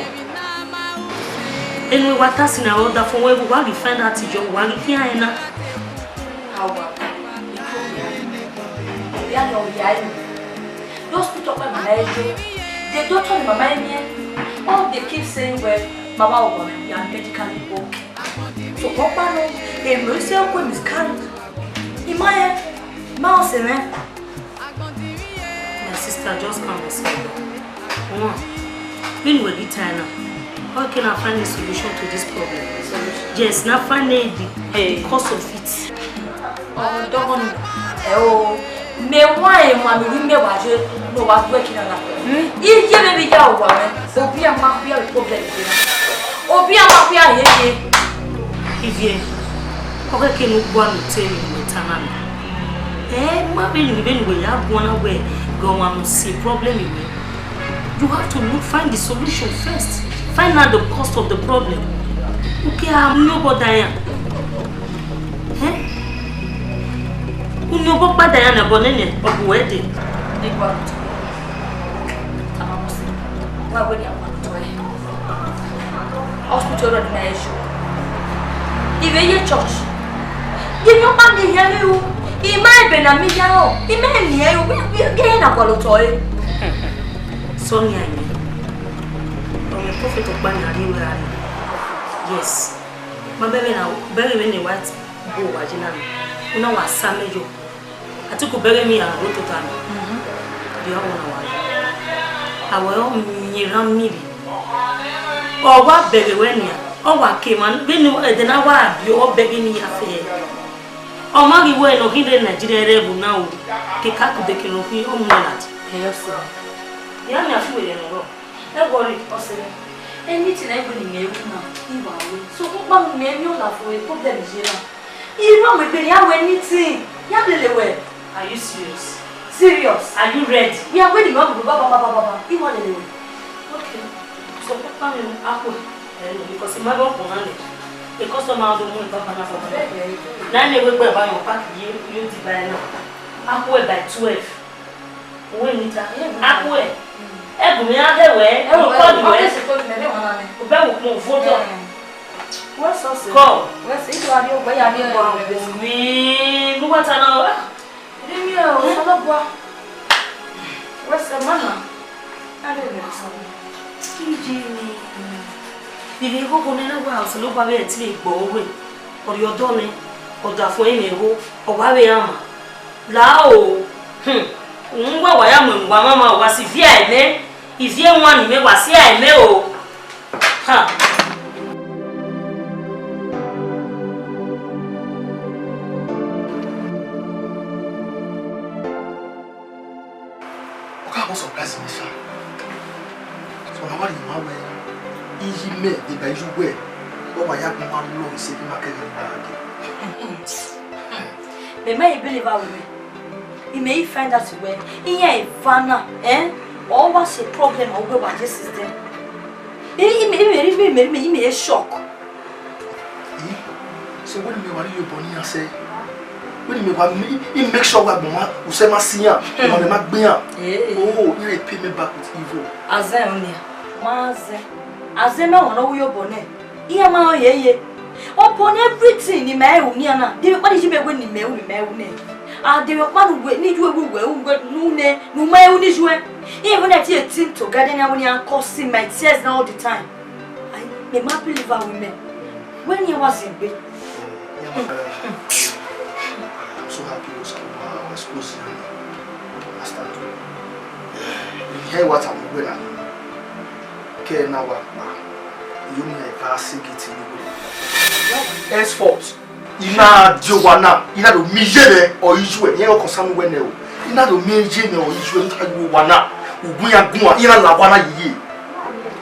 Enu wa ta si na, ọdafẹn wẹ wa ghi find out yọ, wa ghi khian ẹn na. Awa, ya ni ọ ya enu. Just put up my mama ejo. The doctor ni mama emiẹn. All they keep saying, well, mama, we are medically okay. So, ọkpa nọ, enu ise ọkọ miscarried. Ima ye, ma ọse mwẹ. My sister, just calm yourself down. One, when we get time now, how can I find a solution to this problem? Yes, now find the, the cause of it. Ọdọgọn ni, ẹ o, mẹ wa emwa ne u rhie mẹ wa ye ne ọ wa gu ẹki na na. Iye mwẹ vbe ya owa mwẹ, obiẹ ma khuia problem ye na. Obiẹ ma khuia ye ye. Ivie, ọ khẹke ne u gua ne u te emwi ne uwẹ ta na nẹ. Ẹ ma vbene vbene uwẹ ya guan na wẹ ghe ọmwa ne ọ si problem wẹ. You have to look, find the solution first. Find out the cause of the problem. U ke a mu obọ da iran. Eh? Unu obọ kpa da iran nẹ, ẹbọ nene, ọ bu uwẹ dee. Egua, tama mose. Wa wẹ ne a ma tọ ẹ. Hospital rọ ni ma ẹ yo. I vbe ye church. Ghi ne ọ kpa miẹn hia vbe ru. I ma ebe ne a miẹn hia rọ. I ma miẹn ru. Ghe na gualọ otọ ẹre. Sọnia, I mean. Ọ mwẹ prophet ọkpa ne a rhie ruẹ gha rre. Yes. Ma bẹghe na, bẹghe vbene wa bu owa ye na nọ, u na wa sa amẹ yọ. Atiku bẹghe emwi iran rre otota nọ. Rhie ọvbokhan na wa ye. A wẹ ọ miẹn erhan mirri. Ọ wa bẹghe wẹ nian, ọ wa ke emwa vbene ẹdẹ na wa biẹ, ọ bẹghe ne iran fẹ. Ọ ma ghi wẹ ne ọ ghi rre Nigeria rre ẹvbo na o, keka kude ke ne ọ khin, ọ mu lad. Ẹ, ọ sẹ. Iran nian fi wẹ ye ẹmwẹ rrọọ. Ẹ worry, ọ sẹ. Anything na I wẹ ne imẹ ru na, I wa ru. So, ọkpa ne imẹ miẹn ọna fo, problem ye na. I rhie mu egbe ne I ya ru anything, ya lele wẹ. Are you serious? Serious. Are you ready? Mi a wẹ ne imẹ ọ bu baba, baba, baba, I wa lele wẹ. Okay. So, ọkpa ne a kue, ẹ, because I ma vbe ọkpọ na nẹ. A customer do mu baba na baba na. Na ne wẹ gbe ba yọ pack ye, yo di ba na. A kue by twelve. Uwẹ ni ta. Akue. Ẹgbe mwẹ a ghẹ wẹ, I call wẹ. Ọ bẹ wo kpọn vodo. Wẹ sọse. Kọ. Wẹ sẹ, I do a ri ogbe ya ri ọmọ. Wi, nu wa ta na. Ri mi o, Osanobua. Wẹ sẹ ma na. A ri ọmọ Osanobua. Ije mi. Ivbi ighogho ne na wa Osanobua vbe ẹtin vbe gbe ọghe. Ọ rhie ọdọ nẹ, ọdafẹn ẹre mwẹ ho, ọ wa vbe rhan ma. La o, hmm, u wa wa ya mu emu wa mwamwa, wa si ivie ae mwẹ, ivie wan ni mwẹ, wa si ae mwẹ o. Ha. Ọ ka vbe surprise mẹ sha. Ọna wa rhie ma wẹ, iyi mẹ deba iye uwẹ, ọ wa ya gun ma lọ ise ne ima kẹghe ne ima gha dee. Mẹ ma i believe aro mwẹ. I mẹ i find out wẹ, iran eva na, eh, ọ wa sẹ problem ọ wẹ wa ye system. I, I mẹ, I mẹ, I mẹ, I mẹ, I mẹ, I mẹ shock. Eh? So wẹ ne imẹ wa rhie obọ ne iran sẹ? Wẹ ne imẹ wa, I, I make sure wa gbọn ma, usẹ ma si iran, ọmwa ne ma gbe iran. Eh. Oh, iran pay me back with evil. Azẹ ọnia. Ma zẹ. Azẹ mẹ wọn ne ọ ru obọ nẹ. Iran ma rẹn ye ye. Upon everything ne imẹ ru nian na, de vbe ọkpa ni ji mẹ wẹ ne imẹ ru ne imẹ ru nẹ. A de vbe ọkpa ne uwẹ, ne ijuẹ ru wẹ, ru wẹ, ne u nẹ, ne u ma ru ne ijuẹ. Iran vbe na tie team together, iran vbe na causing my tears na all the time. Ai, mẹ ma believe aro mwẹ. Wẹ ne iran wa zẹ egbe. I'm so happy you came out, expose him. Understand? You hear what I'm going on? Kẹ na wa kpa, you know, I pass it in the way. Henceforth, I na die owa na, I na do miẹn iye mwẹ ọ iye uwẹ, iran concern wẹ nẹ o. I na do miẹn iye mwẹ ọ iye uwẹ, I na do owa na, ugbẹn ya gun, I na la owa na yeye.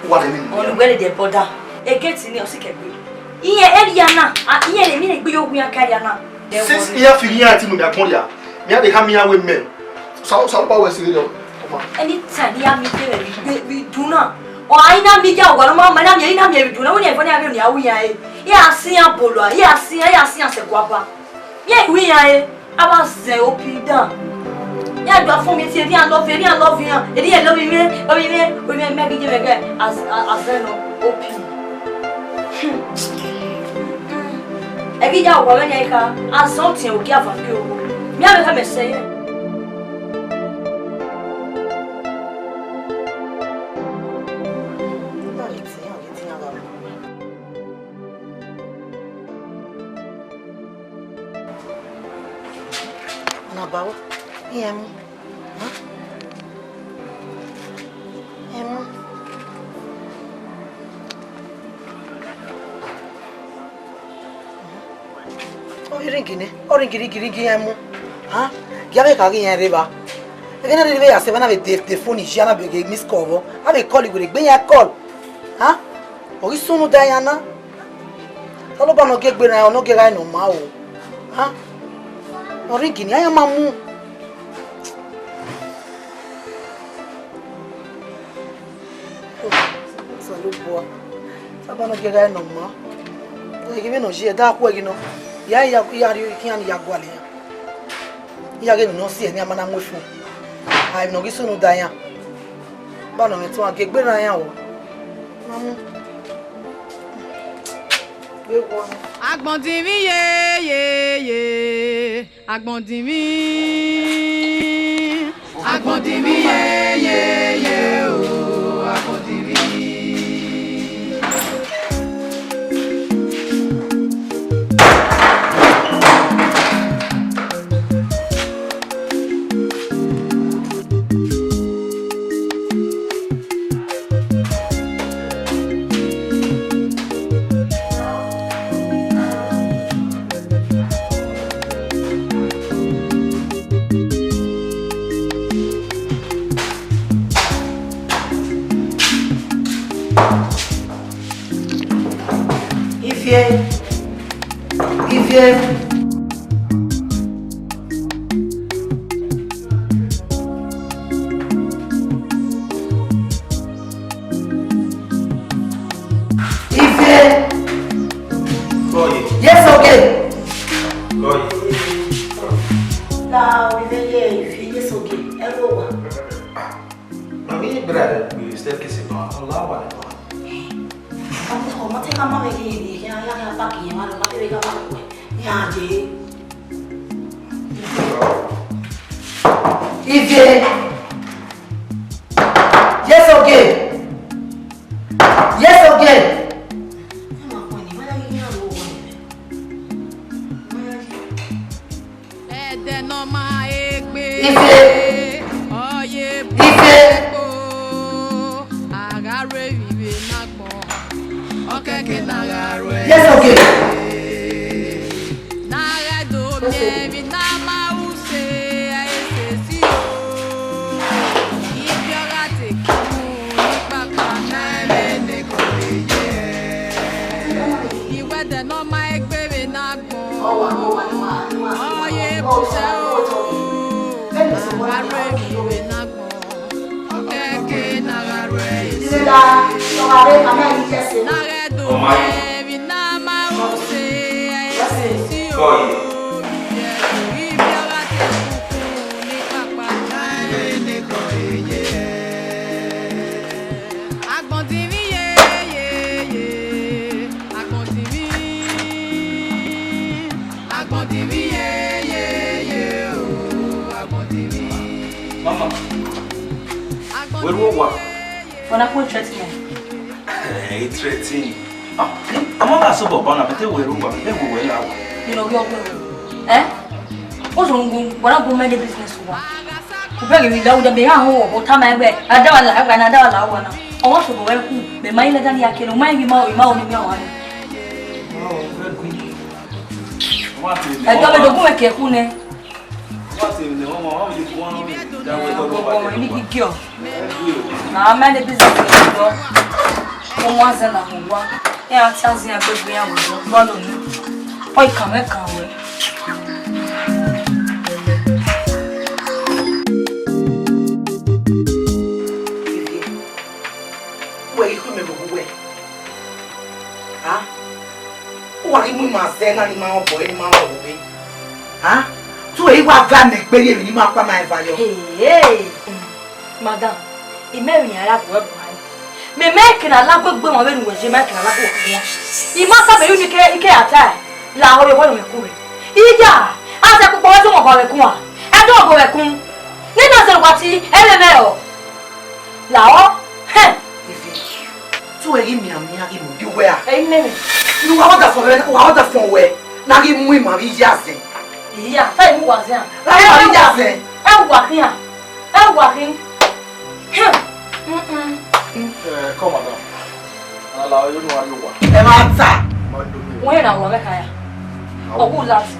Wa lẹ ni. Ọni wẹ lẹ dẹ bọda. Egeti ni ọ si kẹgbe. Iran area na, a, iran lẹ mi ne gbe yo wian ka area na. Since iran fi iran ti mu mi akọn ria, mi a de ha mi iran wẹ mẹ. Sa, sa ba wẹ si rẹ. Anytime iran mi te vbe, vbe, vbe dun na. Ọ a i na mi ya owa nọ ma, ma na mi, i na mi vbe dun na, wẹ ni ẹvbo ne a vbe ni a ru iran re. Iran si iran bolo a, iran si iran, iran si iran sẹ guaba. Iran ru iran re, a wa zẹ opi dan. Iran do a fọn mi tie, iran love, iran love iran. Iran love iran, love iran, love iran, mẹ ghi ye vbe gẹ, as, as, as, no, opi. Ẹghẹ ya wa mwẹ nian kha, a zẹ ọtiẹn ogie avan gie owo. Mẹ a vbe khama ẹsẹ ye. Ọna ba vbo? Iran mu. Hẹn? Iran mu. Ọ i ringi nẹ, ọ ringi, ringi, ringi, iran mu. Hẹn? Gie avbe ka ghi iran rre evba. Ẹghẹ ne a rhirhi vbe ya sẹ evba na vbe de, de phone yi, a na vbe ghe miss call vbọ. A vbe call werriegbe, iran call. Hẹn? Ọ ghi sunu da iran na. Osanobua ne ọ gie egbe na, ọ ne ọ gie gha nọ ma o. Hẹn? Ọ ringi nẹ, iran ma mu. Osanobua, Osanobua ne ọ gie gha nọ ma. Ẹ ghi vbe nọ yi, ẹdẹ a khuẹ ghi nọ. Ya, ya, ya rhie iran ni ya gualọ iran. Iran ghe emwi ne ọ si ẹre ne a ma na mu efun. A, emwi ne ọ ghi sunu da iran. Ba nọ mwẹ tuan gie egbe na iran o. Ma mu. Vbe wọ nọ. Agbọn dinmwi ye, ye, ye. Agbọn dinmwi. Agbọn dinmwi ye, ye, ye o. Agbọn dinmwi. Ivie. Ivie. Ivie. Kọye. Yes, okay. Kọye. La, Ivie, ye, Ivie, yes, okay. Ẹ wo wa. Mami, brother, we still kiss it on. Ọla wa ni wa. Ọmọ tẹ ka ma vbe ghi ye, ya, ya, ya, back ye, ma, ma, vbe gha back we. Ya, je. Ivie. Yes, okay. Yes, okay. Ẹdẹ ne ọ ma egbe. Ivie. Ọ ye Ivie. Egbe o. A gha ru emwi vbe ne agbọn. Ọ kẹkẹ ne a gha ru ẹre. Yes, okay. Ne a ghẹ do miẹn emwi ne a ma ru se, ẹ i sesi o. Ivie ọ gha te kunu ni kpakpa na ẹmwẹ ne kọ ye. Iwẹdẹ ne ọ ma egbe vbe na agbọn. Ọ ye busẹ o. A gha ru emwi vbe na agbọn. Ọ kẹkẹ ne a gha ru ẹre. Ne a ghẹ do miẹn emwi ne a ma ru se, ẹ i sesi o. Ivie ọ gha te kunu ni kpakpa na ẹmwẹ ne kọ ye. Agbọn dinmwi ye, ye, ye. Agbọn dinmwi. Agbọn dinmwi ye, ye, ye o. Agbọn dinmwi. Mama, wẹ ru owa? Ọna kue threaten. Eh, threaten. Ah, ama ba so bọbọ na, bete wẹ ru owa, bete wẹ wẹ la owa. You know, we are going. Eh? What's wrong? What about my business? Ubẹghe vbe la uja be ha ho, ọ tama ẹgbẹ, a da wa la ẹgbẹ na, a da wa la owa na. Ọmwa sẹ obọ wẹ ku, mẹ ma i lẹga ne I ya kere, u ma i ghi ma, u ma ho ne I miẹn ọmwa nẹ. Ẹdọ vbe dogun mwẹ ke ku nẹ. Ọmwa te emwi ne ọmwa, ọmwa vbe ku ọmwa, ya wẹ dọdọ ọmwa, ọmwa ni ghi giọ. Na ma ne business do. Ọmwa zẹ na mu wa. Iran a te azẹ iran gbegbe iran vbe odọ, ọ lọ ni. Ọ i kan mwẹ kan wẹ. Wẹ i khu mẹ vbe uwẹ. A? Uwa ghi mu ima zẹ na ni ma rẹn obọ ẹre, ni ma rẹn obọ ẹre. A? Te uwẹ i wa va mẹ gbe ye emwi ne ima kpa ma eva yọ. Hey, hey. Madam, I mẹ emwi ne I ra gu ẹre bu a. Mẹ, mẹ ke na la gbe gbe wọn vbene uwẹ ye, mẹ ke na la gbe wọn. I ma sa mẹ ru ne ike, ike ya ta, la ọre ọmọ mwẹ ku rre. Iya, a sẹ kpokpo wẹ zọmọ ọmọ mwẹ ku a. Ẹ do ọmọ mwẹ ku. Ne na sẹ wa ti, ẹ vbe mẹ ọ. La ọ. Hẹn. Ivie, tu ẹre ghi mianmian ghi mu bi uwẹ a. Ẹ i nẹ mwẹ. Ne uwa ọdafọn vbe, uwa ọdafọn wẹ, na ghi mu ima vbe iya zẹ. Iya, ta imu wa zẹ a. Na ima vbe iya zẹ. Ẹ wa khian. Ẹ wa khian. Hmm. Mm-mm. Eh, come, madam. Ala, you know how you want. Ẹ ma ta. Wọ́n yẹn na wọ mẹ́ka ya. Ọ̀gbọ́n láti.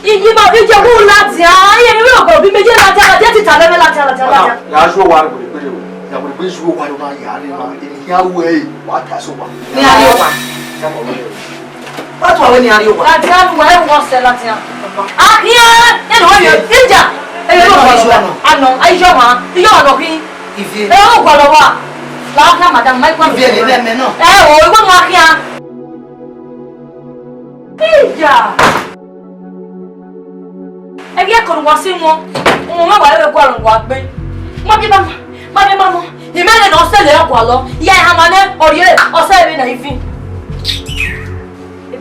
Iye ma, iye wọ ladian, iye mi ro gbe bi meje ladian, ladian ti ta lẹmẹ ladian, ladian, ladian. Ya ju owa rẹ wẹ, ya wẹ ju owa rẹ ma ya rẹ ma, eni hia wẹ, wa ta so wa. Ni a ri owa. Wa tu awe ni a ri owa. Ladian wa e wọ sẹ ladian. A hia, e no yo, ija. E yo wa so na. Ano, a yo ma, yo no ki. Ivie. E o gwa lọ wa. La ka madam, ma ikwa. Ivie ni mẹ mẹ no. E o, iwa ma hia. Ija. Ẹghẹ ẹko ne uwa si wọn, uhunmwu mwẹ wa rre gualọ ne uwa gbe. Ma biẹ ma ma, ma biẹ ma ma, imẹ rhe ne ọ sẹ lẹ ọ gualọ, ya ehanmwa nẹ, ọ rhie ọsẹ vbe na ivin.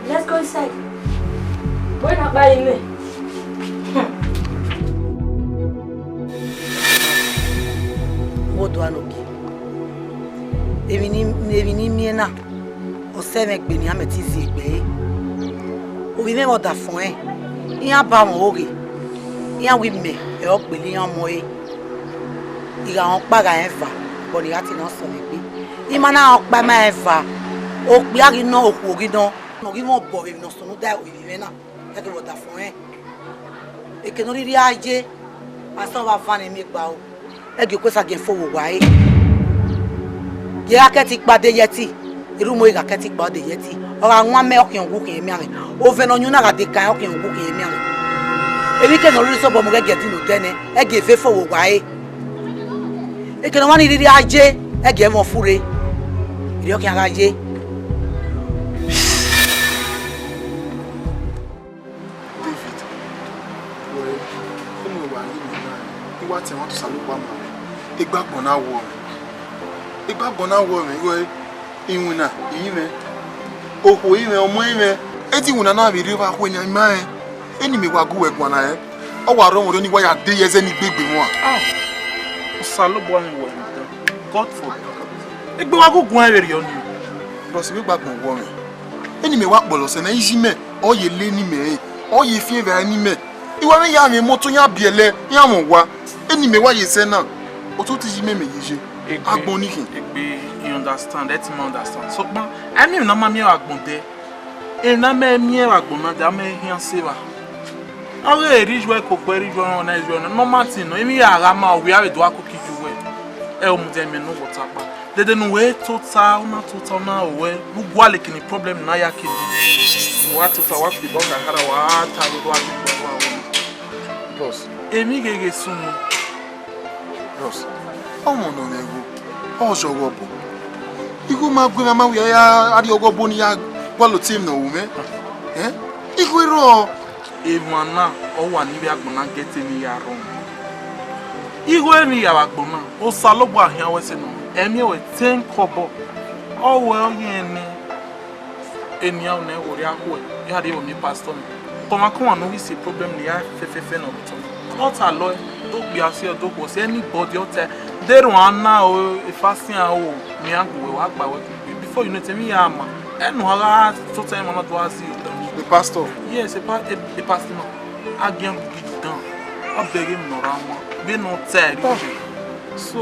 Let's go inside. Wẹ na kpa imẹ. Hmm. Wo do anogie. Emwi ni, emwi ni miẹn na. Ọsẹ mwẹ gbe ne iran mẹ te zi egbe ẹre. Ovbi mwẹ vbe ọdafọn rẹn, iran ba mwẹ oghe, iran wẹẹ imẹ ẹre ọ gbele iran ọmọ ẹre. I gha rẹn ọkpa gha rẹn eva, ẹbọ ne I gha te na sẹ mwẹ egbe. I ma na rẹn ọkpa, I ma rẹn eva, okpia ghi nọ, okhuo ghi nọ, ne ọ ghi mwẹ obọ vbe emwi ne ọ sunu da ovbi mwẹ na. Ẹghẹ vbe ọdafọn rẹn, eke ne ọ rhirhi a ye, a sẹ ọvbavban ne miẹn gba ro. Ẹgie okuesa giẹn fo vbe owa ẹre. Gie a kẹtin kpa de ye ẹtin, erha umo gha kẹtin kpa de ye ẹtin. Ọ gha wan mẹ, ọ khian uwu khian emianmwẹ. Ovẹn ne ọ yunnu na gha de kan, ọ khian uwu khian emianmwẹ. Emwi ke ne ọ rhirhi sobọ mu ghẹ gie ẹtin ne odẹ nẹ, ẹgie eve fo vbe owa ẹre. Eke ne ọ mwa ni rhirhi a ye, ẹgie ẹmwẹ ọfurre. Erriọ khian gha ye. David, wẹ, unu wa ghi mwẹ na, I wa tẹ ẹmwata Osanobua ma mwẹ. Egbe agbọn na wọ mwẹ. Egbe agbọn na wọ mwẹ, wẹ, iwinna, iyinmwẹ, okhuo iyinmwẹ, ọmọ iyinmwẹ. Edi iwinna na vbe rri evba khuẹ nian, I ma rẹn. Eni mẹ wa gu wẹ guan na rẹn. Ọ wa rọ mwẹ orhiọn ne I wa ya de ye ẹzẹ ne I gbe egbe mwa. Ah, Osanobua ni wẹ, God forbid. Egbe wa gu guan vberriọ nii. Bros, egbe agbọn wọ mwẹ. Eni mẹ wa kpọlọ sẹ na, iye imẹ, ọ ye le ne imẹ rẹn, ọ ye fian evbare ne imẹ. I wa mwẹ ya mwẹ imọto, iran biẹlẹ, iran mwẹ owa. Eni mẹ wa ye sẹ na, ototọ iye imẹ mẹ ye ye. Egbe, agbọn ni khin. Egbe, I understand, ẹ ti ma understand. Sokpan, a miẹn emwi ne a ma miẹn vbe agbọn dẹ. Emwi ne a ma miẹn vbe agbọn na dẹ, a ma khian sẹ evba. Ọ ghi rre ijuẹ koko, rre ijuẹ ọnrẹn, ijuẹ ọnrẹn, normal thing nọ, emwi ya gha ma, ovbi a vbe do gha koko ijuẹ. Ẹ, ọ mudia imẹ ne uwẹ ọta kpa. Dede ne uwẹ tota, u na tota, u na ro wẹ, u gualọ eke ne problem na ya ke do. Wa tota, wa fi bọ khakha ra, wa ta vbe wa fi bọ wa wẹ. Bros. Emwi gheghe sunu. Bros. Ọmọ ne ọ mwẹ igho, ọ zẹ ọghe ọbo. Igho ma gu emwa ma wẹ a rhie ọghe ọbo ne I ya gualọ tie emwi ne ọ ru mwẹ. Eh? Igho i rrọọ. Emwa na, ọ wa ne ivbi agbọn na gẹte ne I ya rrọọ. Igho emwi ya vbe agbọn na, Osanobua khian wẹ sẹ nọ, ẹ miẹn wẹ ten kọbọ. Ọ wẹ ọ yẹn nẹ, enian ne wọ rhia khuẹ, ya rhie vbe miẹn pastor nẹ. Kọmwakọmwa ne u ghi si problem ne I ya fẹfẹfẹ nọ vbe otọ. Ọ ta lọẹ, do kpia si ẹe, do khuọ si anybody, ọ ta, de erhuan na o, efasian o, mẹ iran gu wẹ, wa gba wẹ kugbe. Before you know it, emwi ya ma. Ẹ ne u gha tota emwa na do gha zẹ odọ. The pastor? Yes, a pa-, a, a pastor na. A giẹn gu gidi dan. Ọ bẹghe emwi ne ọ ra wan. Vbene ọ ta ẹre. So,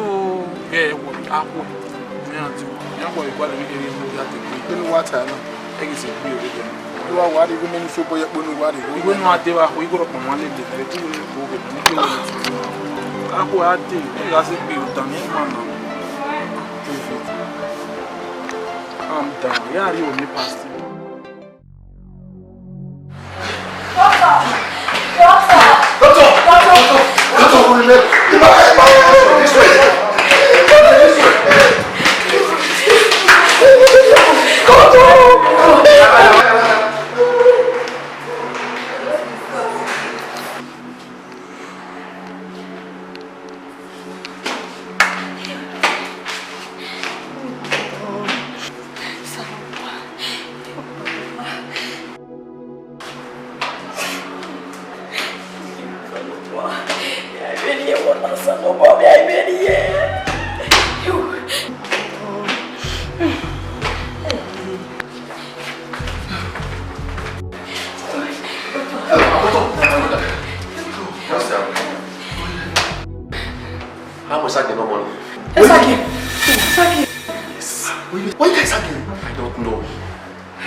ghẹ worry, a khuẹ. Mẹ iran dee, mẹ iran khuẹ vbe igualọ vbe kherhe ne u ya degbe. Vbene uwa ta na. Ẹ ghi sẹ egbe vbe dee. Uwa wa rhie igho ne eni fo obọ ye ẹkpo ne uwa rhie igho. Igho ne a dee vbe akhuẹ, igho rhọkpa ma lele, ẹ te wẹ ne u ghe ne, ne u ghe ne. A khuẹ a dee, ẹ gha sẹ egbe, u dan ne ima na. Calm down, ya rhie vbe miẹn pastor.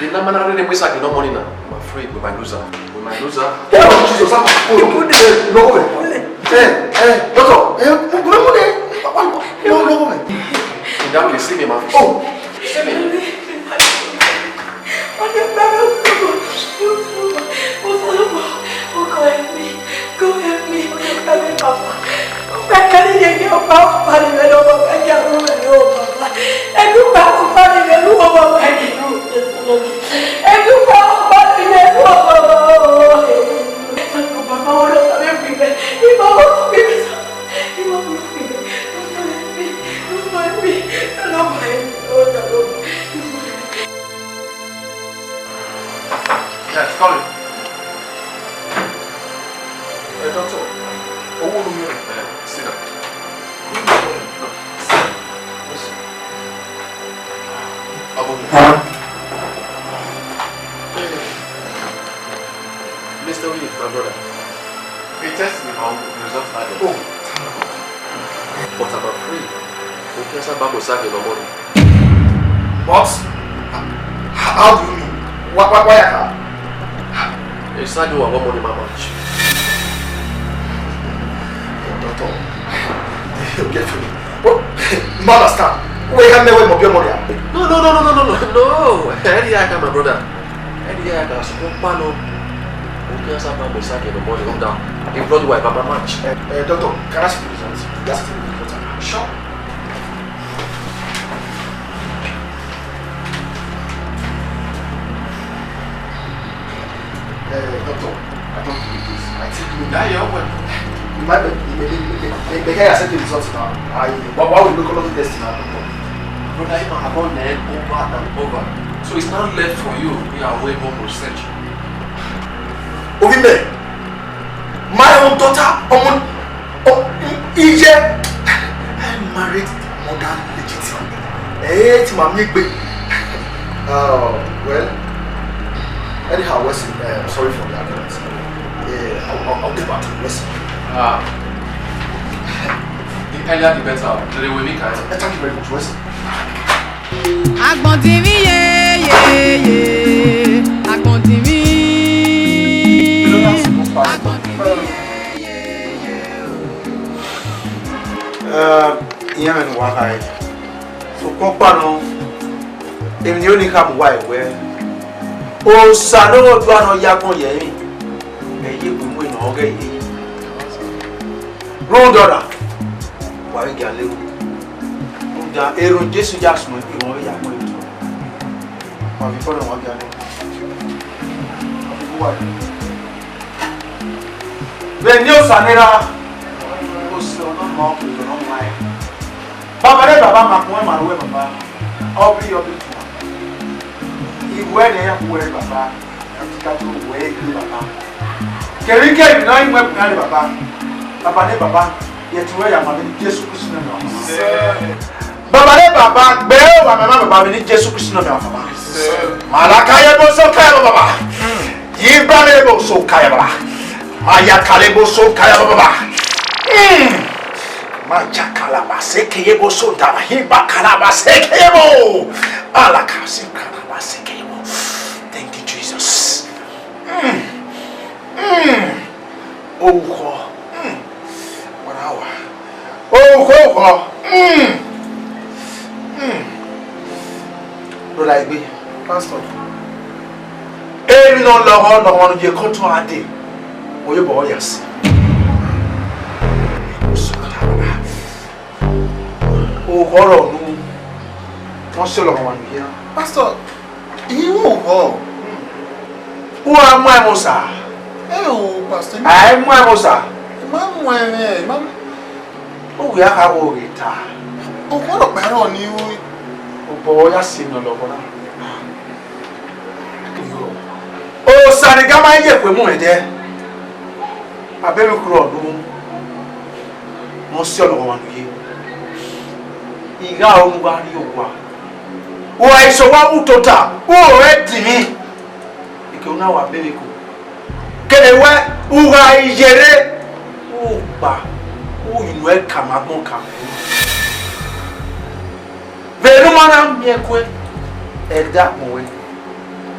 Ena ma na rre ne Musa ghe ne ọmọ nii na. I'm afraid we might lose her. We might lose her. Oh, Jesus, I'm, oh, eh, no, go away. Eh, eh, doctor, eh, go away. No, no, go away. In that case, see me, man. Oh, see me. God help me. God help me, Papa. Papa, can you hear me? Papa, Papa, you know, Papa, can you hear me, Papa? And you, Papa, Papa, you know, Papa, can you hear me? And you, Papa, Papa, you know, Papa, oh, Papa, oh, Lord, help me. Papa, oh, help me. Papa, oh, help me. Papa, help me. Papa, help me. Papa, help me. Yes, come in. Hey, doctor. Owunu mi. Eh, sit down. No, sit down. Listen. Abu. Mister Willie, my brother. He test me on the result I got. Oh, thank God. But I'm afraid we can't have Bible study no more. What? H-, how do you mean? Why, why, why I can't? It's not you, I want money, my much. Doctor, you get me. What? You understand? We can't never more money. No, no, no, no, no, no, no, no. Ẹdẹ a ka, my brother. Ẹdẹ a ka, sukun pa no. We can't have Bible study no more. Come down. He brought you a Baba match. Eh, eh, doctor, can I see the results? Just see the results. Sure. Eh, doctor, I don't believe this. I think you— That your own. You might be, you may, you may, you may, you may accept the results now. I, why, why would you call the test now, doctor? Brother, if I have done them over and over, so it's now left for you. We are way more research. Obi me, my own daughter, ọmọ, oh, iye, I married more than legitimate. Eh, ti ma mi gbe. Uh, well, anyhow, Wesley, uh, sorry for the argument. Yeah, I'll, I'll, I'll get back to you, Wesley. Ah, the earlier the better. Today we make it. Uh, thank you very much, Wesley. Agbọn dinmwi ye, ye, ye, agbọn dinmwi. Agbọn dinmwi ye, ye, ye, o. Eh, iran mẹ ne uwa kha ẹe. Sokpan ọkpa nọ, emwi ne I ho ne I khama uwa wẹẹ, Osa ne Osanobua ne ọ ya agbọn ye ẹrinmwi, ẹ i ye egbe mu ne ọ ghẹ ye. Rhunmwuda ọna, wa vbe gia lele. Rhunmwuda erhunmwu Jesu ya suẹn, erhunmwu ọre ya mu ẹre. Wa vbe fọnrẹn wa gia lele. Wa vbe gu uwa lele. Vbe eni Osa ne erha, Osa ne ọ ma okpia ne ọ ma ẹn. Baba ne Baba, ma khuẹn ma ruẹ Baba, ọ bi, ọ bi tuan. I wẹ ne ya khuẹ Baba, a ti ka to wẹ egbe Baba. Kevbe ikevbe ne ọ i mu ẹkun na rre Baba, Baba ne Baba, ye ẹtin ruẹ ya ma vbe eni Jesu Kristi nọ mẹ ọmwa. Baba ne Baba, gbe ẹre wa mẹ ma Baba vbe eni Jesu Kristi nọ mẹ ọmwa. Ma la ka ye ebo so ka ye Baba. Yi ba ne ebo so ka ye Baba. Ma ya ka le ebo so ka ye Baba. Mm. Ma ya ka la ba se ke ye ebo so da, yi ba ka la ba se ke ye ebo. Ala ka se ka la ba se ke ye ebo. Thank you, Jesus. Mm. Mm. Orukhọ. Mm. Warawa. Orukhọ, orukhọ. Mm. Mm. Brother Igbe. Pastor. Emwi ne ọ lọghọ, lọghọ ne ọ ye kọtọn a dee, ọ ye obọ ya sẹ. Orukhọ rọ nu, ọ sẹ lọghọ ọmwa ne u ye na. Pastor, I ru orukhọ. U a mu ẹmwẹ Osa? Ẹ o, Pastor, I ma— A i mu ẹmwẹ Osa? I ma mu ẹmwẹ, I ma mu. Uwẹ a kha wo ghe ta. Orukhọ rhọkpa rrọọ ne I ru. Obọ ya sẹ ne ọ lọghọ na. Osa ne I ga ma ye kue mu mwẹ dẹ. Abẹ vbe khuẹ ọdun, ne ọ si ọlọghọmwa ne u ye. I gha ru ne u gha rrie owa. U gha sẹ owa vbe utota, u ru ẹre dinmwi. Eke u na wa bẹmwẹ iko. Kene wẹ, u gha yerre, u gba, u inu ẹre kama agbọn kama ẹre. Vbene u ma na miẹn kue, ẹdẹ agbọn wẹ,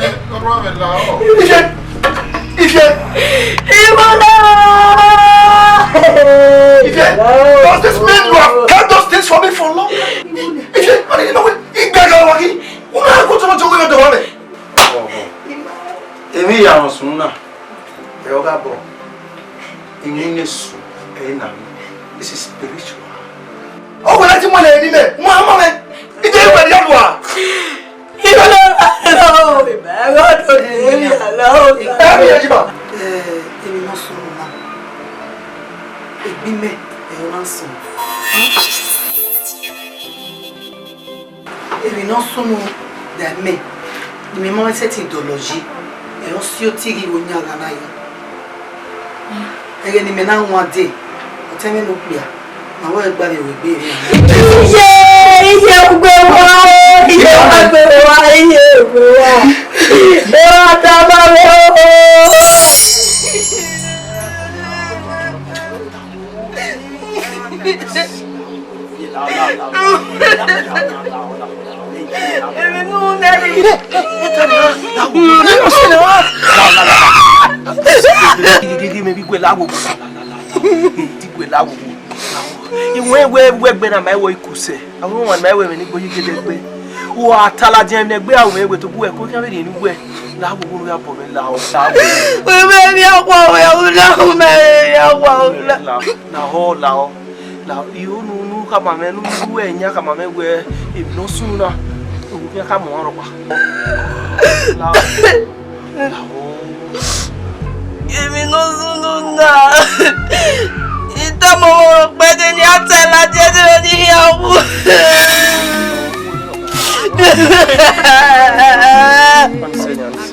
Ẹ, ọmọ mi la ọ. Ife! Ife! Iwọla! Ife! Does this mean you have kept those things for me for long? Ife! Wọ́n ní ìgbà kan wá kí wọ́n máa kó tọmọ jọ wẹ́rẹ́ dọ̀wọ́ rẹ̀. Emwi ya rọnsun na, ẹ ọ gha bọ, iwinna esu ẹ i na mwẹ. This is spiritual. Ọ wẹ na ti mọ lẹ ni mẹ, mọ mọ mẹ. Ide wẹ ya lua. Ẹ mi ya ji ba. Emwi ne ọ sunu na, egbe mẹ ẹ ọ na sunu. Emwi ne ọ sunu da mẹ ne imẹ ma sẹtin dọlọ yi, ẹ ọ si oti ghi vbe oyan gha na ya. Ẹghẹ ne imẹ na wan dee, ọtẹn mwẹ ne okpia, ma wẹ gba vbe egbe rre. Iye, iye ugbe wa, iye ugbe wa, iye ugbe wa. Ẹ wa tama mwẹ o. Emwi ne u nẹ rre. Gigi, gigi, mẹ vbe guẹ la wo. Ti guẹ la wo. Iwẹn wẹ wẹ gbẹ na ma wẹ ikusẹ. Àwọn ọmọ ma wẹ mẹ ni gbo yi gẹdẹ gbẹ. Wa ta ladian ne gbe àwọn ẹwẹ to bu ẹko kí a vbe rìn ní wẹ. La wo wo ya bọ mẹ la o. La wo. Wẹ mẹ ni akwa wẹ o la o mẹ ni akwa o la. La ho la o. La, iro nu, nu khama mwẹ, nu, nu wẹ yan khama mwẹ wẹ, emwi ne ọ sunu na, ovbi khian khama ọmwa rhọkpa. La, la, o. Emwi ne ọ sunu na, I tama ọmwa rhọkpa ẹdẹ ne a ta ladian ẹdẹ ne I khian wu. Nonsense.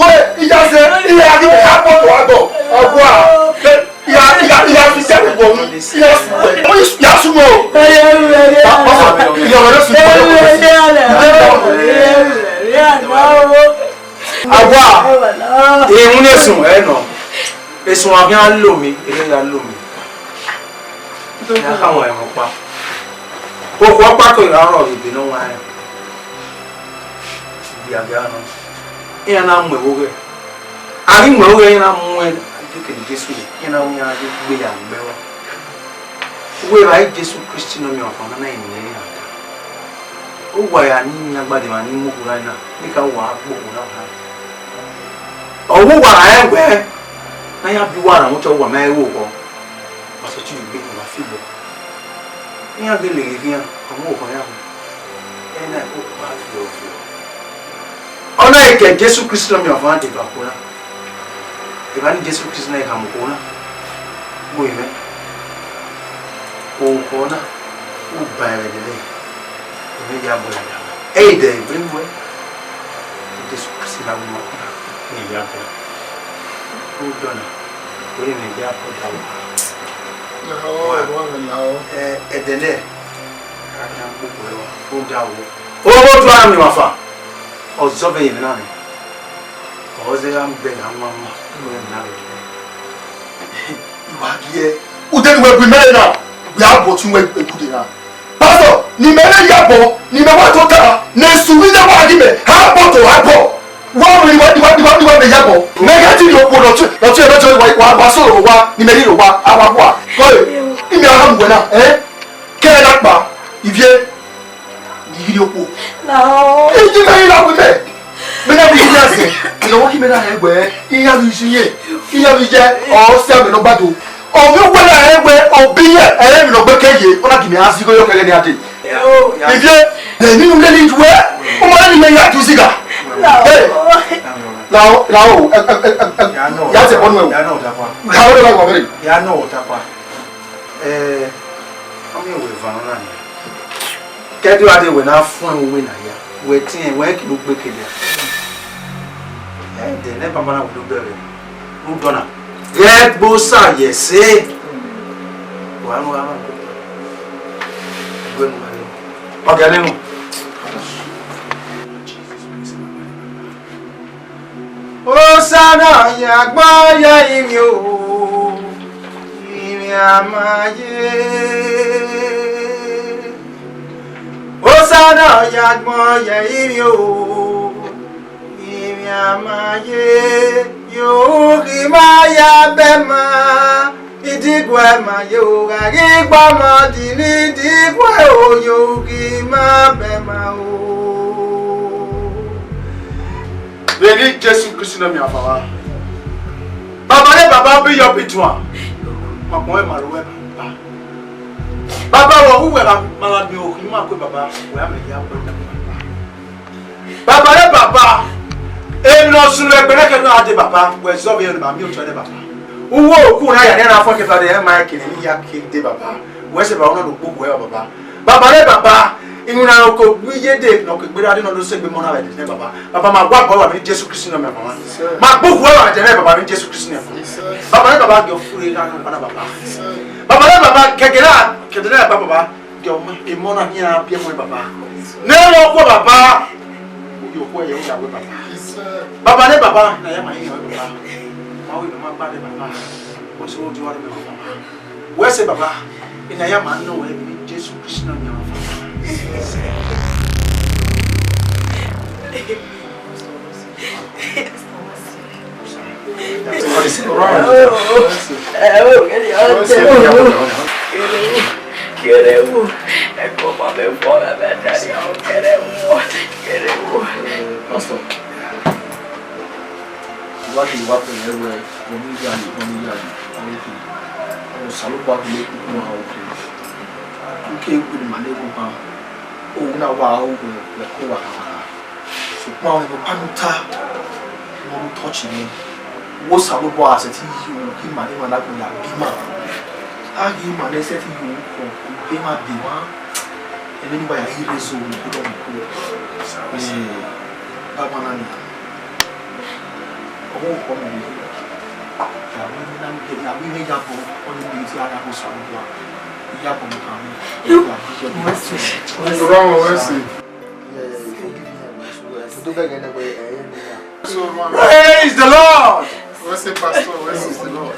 Wẹ, iya sẹ, iya ghi ya kpọ to agbọn. Ọgua. Iya, iya, iya fi sẹ wọ. Iya su wẹ. Iya su wẹ. Iya wẹ su wẹ. Awa, irun ne esun ẹ nọ. Esun a khian lo mi, ere ya lo mi. Ya ka wọn ẹmwẹ ọkpa. Okhuo ọkpa ko ra rrọọ vbe ebe ne ọ wan rẹn. Ivbi a gha nọ. Iran na mu ẹvbo ghẹ. A ghi mu ẹvbo ghẹ, iran na mu ẹn, a ghi kele Jesu, iran na mu iran ghi gbe ya gbe ẹvbo. Uwẹ evba Jesu Kristi ne ọ miẹn ọkpa na na eni ne iran ta. Uwa ya ni yan agbada emwa ni mu okhuo na na, ne ka wa gbe okhuo na wa. Ọ wẹ uwa rẹn wẹ, ne a ya biẹ uwa rhan ọtẹn uwa ma i ru oghọ. Wa sẹ ọtẹn gbe, wa fi obọ. Iran gele ghe iran, a mu oghọ iran. Ẹ na ko kpa viọ viọ. Ọ na ke Jesu Kristi ne ọ miẹn ọmwa deba okhuo na. Evba ne Jesu Kristi na khama okhuo na, gbe mwẹ, okhuo na, u ba ẹmwẹ dẹdẹ, imẹ ya bọ ẹmwẹ da. Ẹ i dẹ egbe ruẹ, Jesu Kristi na wu okhuo na, imẹ ya bọ. U dọ na, wẹ ne imẹ ya bọ da wa. Lahọ, ẹvbo mwẹ lahọ. Ẹ, ẹdẹ nẹ, a khian kpokpo ẹre wa, rhunmwuda wo. Owa otu a miẹn ọmwa fa, ọzọ vbe ye emwi na nẹ. Ọ zẹ gha mu bẹghe a ma ma, wẹ na vbe. I wa gie, ude ne uwẹ bu imẹ na, wẹ a bọ ọtẹn uwẹ egude na. Pastor, ne imẹ rre yabọ, ne imẹ wa tota, ne esu vbe wa ghi mẹ, a bọ to, a bọ. Wa vbe, wa, wa, wa, wa vbe yabọ. Mẹ gha ti rhie okhuo nọ tu, nọ tu ẹmwẹ wa, wa, wa solo wa, ne imẹ rhie wa, a wa wa. Kọe, imẹ a gha mu wẹ na, eh? Kẹ ẹ na kpa, ivie. Ni hiri okhuo. Lahọ. Iji mẹ i la wẹ mẹ. Mẹ na bi hiri azẹ. Mẹ na wa ki mẹ na hẹ wẹ, iran vbe iye, iran vbe iye, ọ sẹ mẹ nọ gbado. Ọ vbe wẹ na hẹ wẹ, ọ bi yẹ, ẹ mẹ nọ gbe ke ye, ọ na gi mẹ a zigho yọ kẹghẹ ne a dee. Ivie, ẹ ni nu lele ju ẹ, ọ ma ni mẹ ya tu ziga. Lahọ. Ẹ, lahọ, lahọ, ẹ, ẹ, ẹ, ẹ, ya tẹ bọ nu ẹ o. Ya nọ ọtakpa. Lahọ, lahọ, lahọ, lahọ. Ya nọ ọtakpa. Ẹ, ọ miẹn wẹ eva nọ na nian. Kẹdẹ ọ gha dee wẹ na fuẹn uwu na hia, wẹ tiẹn, wẹ kilo gbe kele a. Ẹ, de ne baba na wẹ do bẹghe. Rhunmwuda ọna, ghẹ gbe Osa ye ẹse. Wa nu gha na. Gbe nu gha na. Ọ gẹ nenu. Osa na ya gbọn ya ivbi o, ivbi a ma ye. Osa na ya gbọn ya ivbi o, ivbi a ma ye. Yo ghi ma ya bẹ ma, idiguẹ ma yo gha ghi gba ma di ni idiguẹ o, yo ghi ma bẹ ma o. Vbene Jesu Kristi ne ọ miẹn ọmwa fa. Baba ne baba, ọ bi yọ bi tuan. Ma kpọnmwẹ ma ru ẹe baba. Baba, wẹ ọ wu wẹ gha ma gha miẹn okhin ma kue baba, wẹ a mẹ ya bọ baba. Baba ne baba, emwi ne ọ sunu ẹgbẹe nẹkẹn ne a dee baba, wẹ zẹ ọvbehe ne ma miẹn otọ nẹ baba. Uwu oku na ya ne a na fọn kevbe a dee, ma kere ne I ya ke dee baba. Wẹ sẹ baba, ọ na do gbe okhuo ẹre baba. Baba ne baba, iwinna ne ọ ke gbe iye dee, ne ọ ke gbe ra dee, ne ọ do sẹ egbe emọ na vbe ẹdẹ nẹ baba. Baba, ma wa bọ wa vbe Jesu Kristi ne ọ miẹn baba. Ma gbe okhuo ẹre vbe ẹdẹ nẹ baba, vbe Jesu Kristi ne ọ miẹn baba. Baba ne baba, gie ọ fure gha nọ baba. Baba ne baba, kẹkẹ na, kẹkẹ na baba. Gie ọmọ, emọ na khian biẹ ẹmwẹ baba. Ne ẹmwẹ ọkhuẹ baba. Uyo ọkhuẹ ye uya wẹ baba. Baba ne baba, na ya ma hin baba. Ma wẹ ne ma gba de baba. Wẹ sẹ wẹ diọ baba. Wẹ sẹ baba. Ina ya ma nọ wẹ vbe Jesu Kristi na miẹn baba. Pastor, wa ghi wa pẹlẹ wẹ, ọmọ iya ni, ọmọ iya ni, ọmọ iya ni. Osanobua ghi koko ma oke. Uke wẹ ne ima ne koko, ohun na wa ru wẹ, wẹ ko wa kha. Sokpan ọmwa ne ọ kpa ne u ta, ne ọ ru touch mwẹ, wẹ Osanobua sẹtin ye uhunmwu ke ima ne ima na gbẹn ya gie ima. A ghi ima ne sẹtin ye uhunmwu ke ima de emwa, ẹmwẹ ne uwa ya ghi rre zẹ uhunmwu ke dọmọ ko. Eh, baba na nian. Ọmọ ọkọ mẹ rre. Ya wẹ ne a miẹn, ya wẹ ne ya bọ, ọ ni miẹn te a gha ghe Osanobua. Ya bọ mu kha mwẹ. Ọmọ wẹ si. Praise the Lord. What's it, Pastor? What's it, the Lord?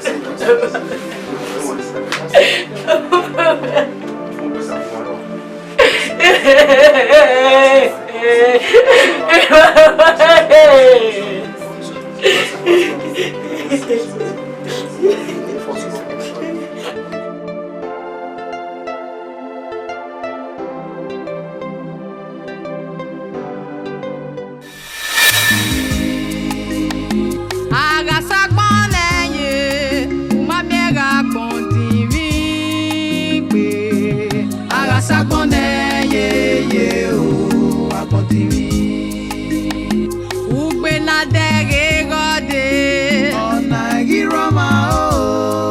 Abẹghe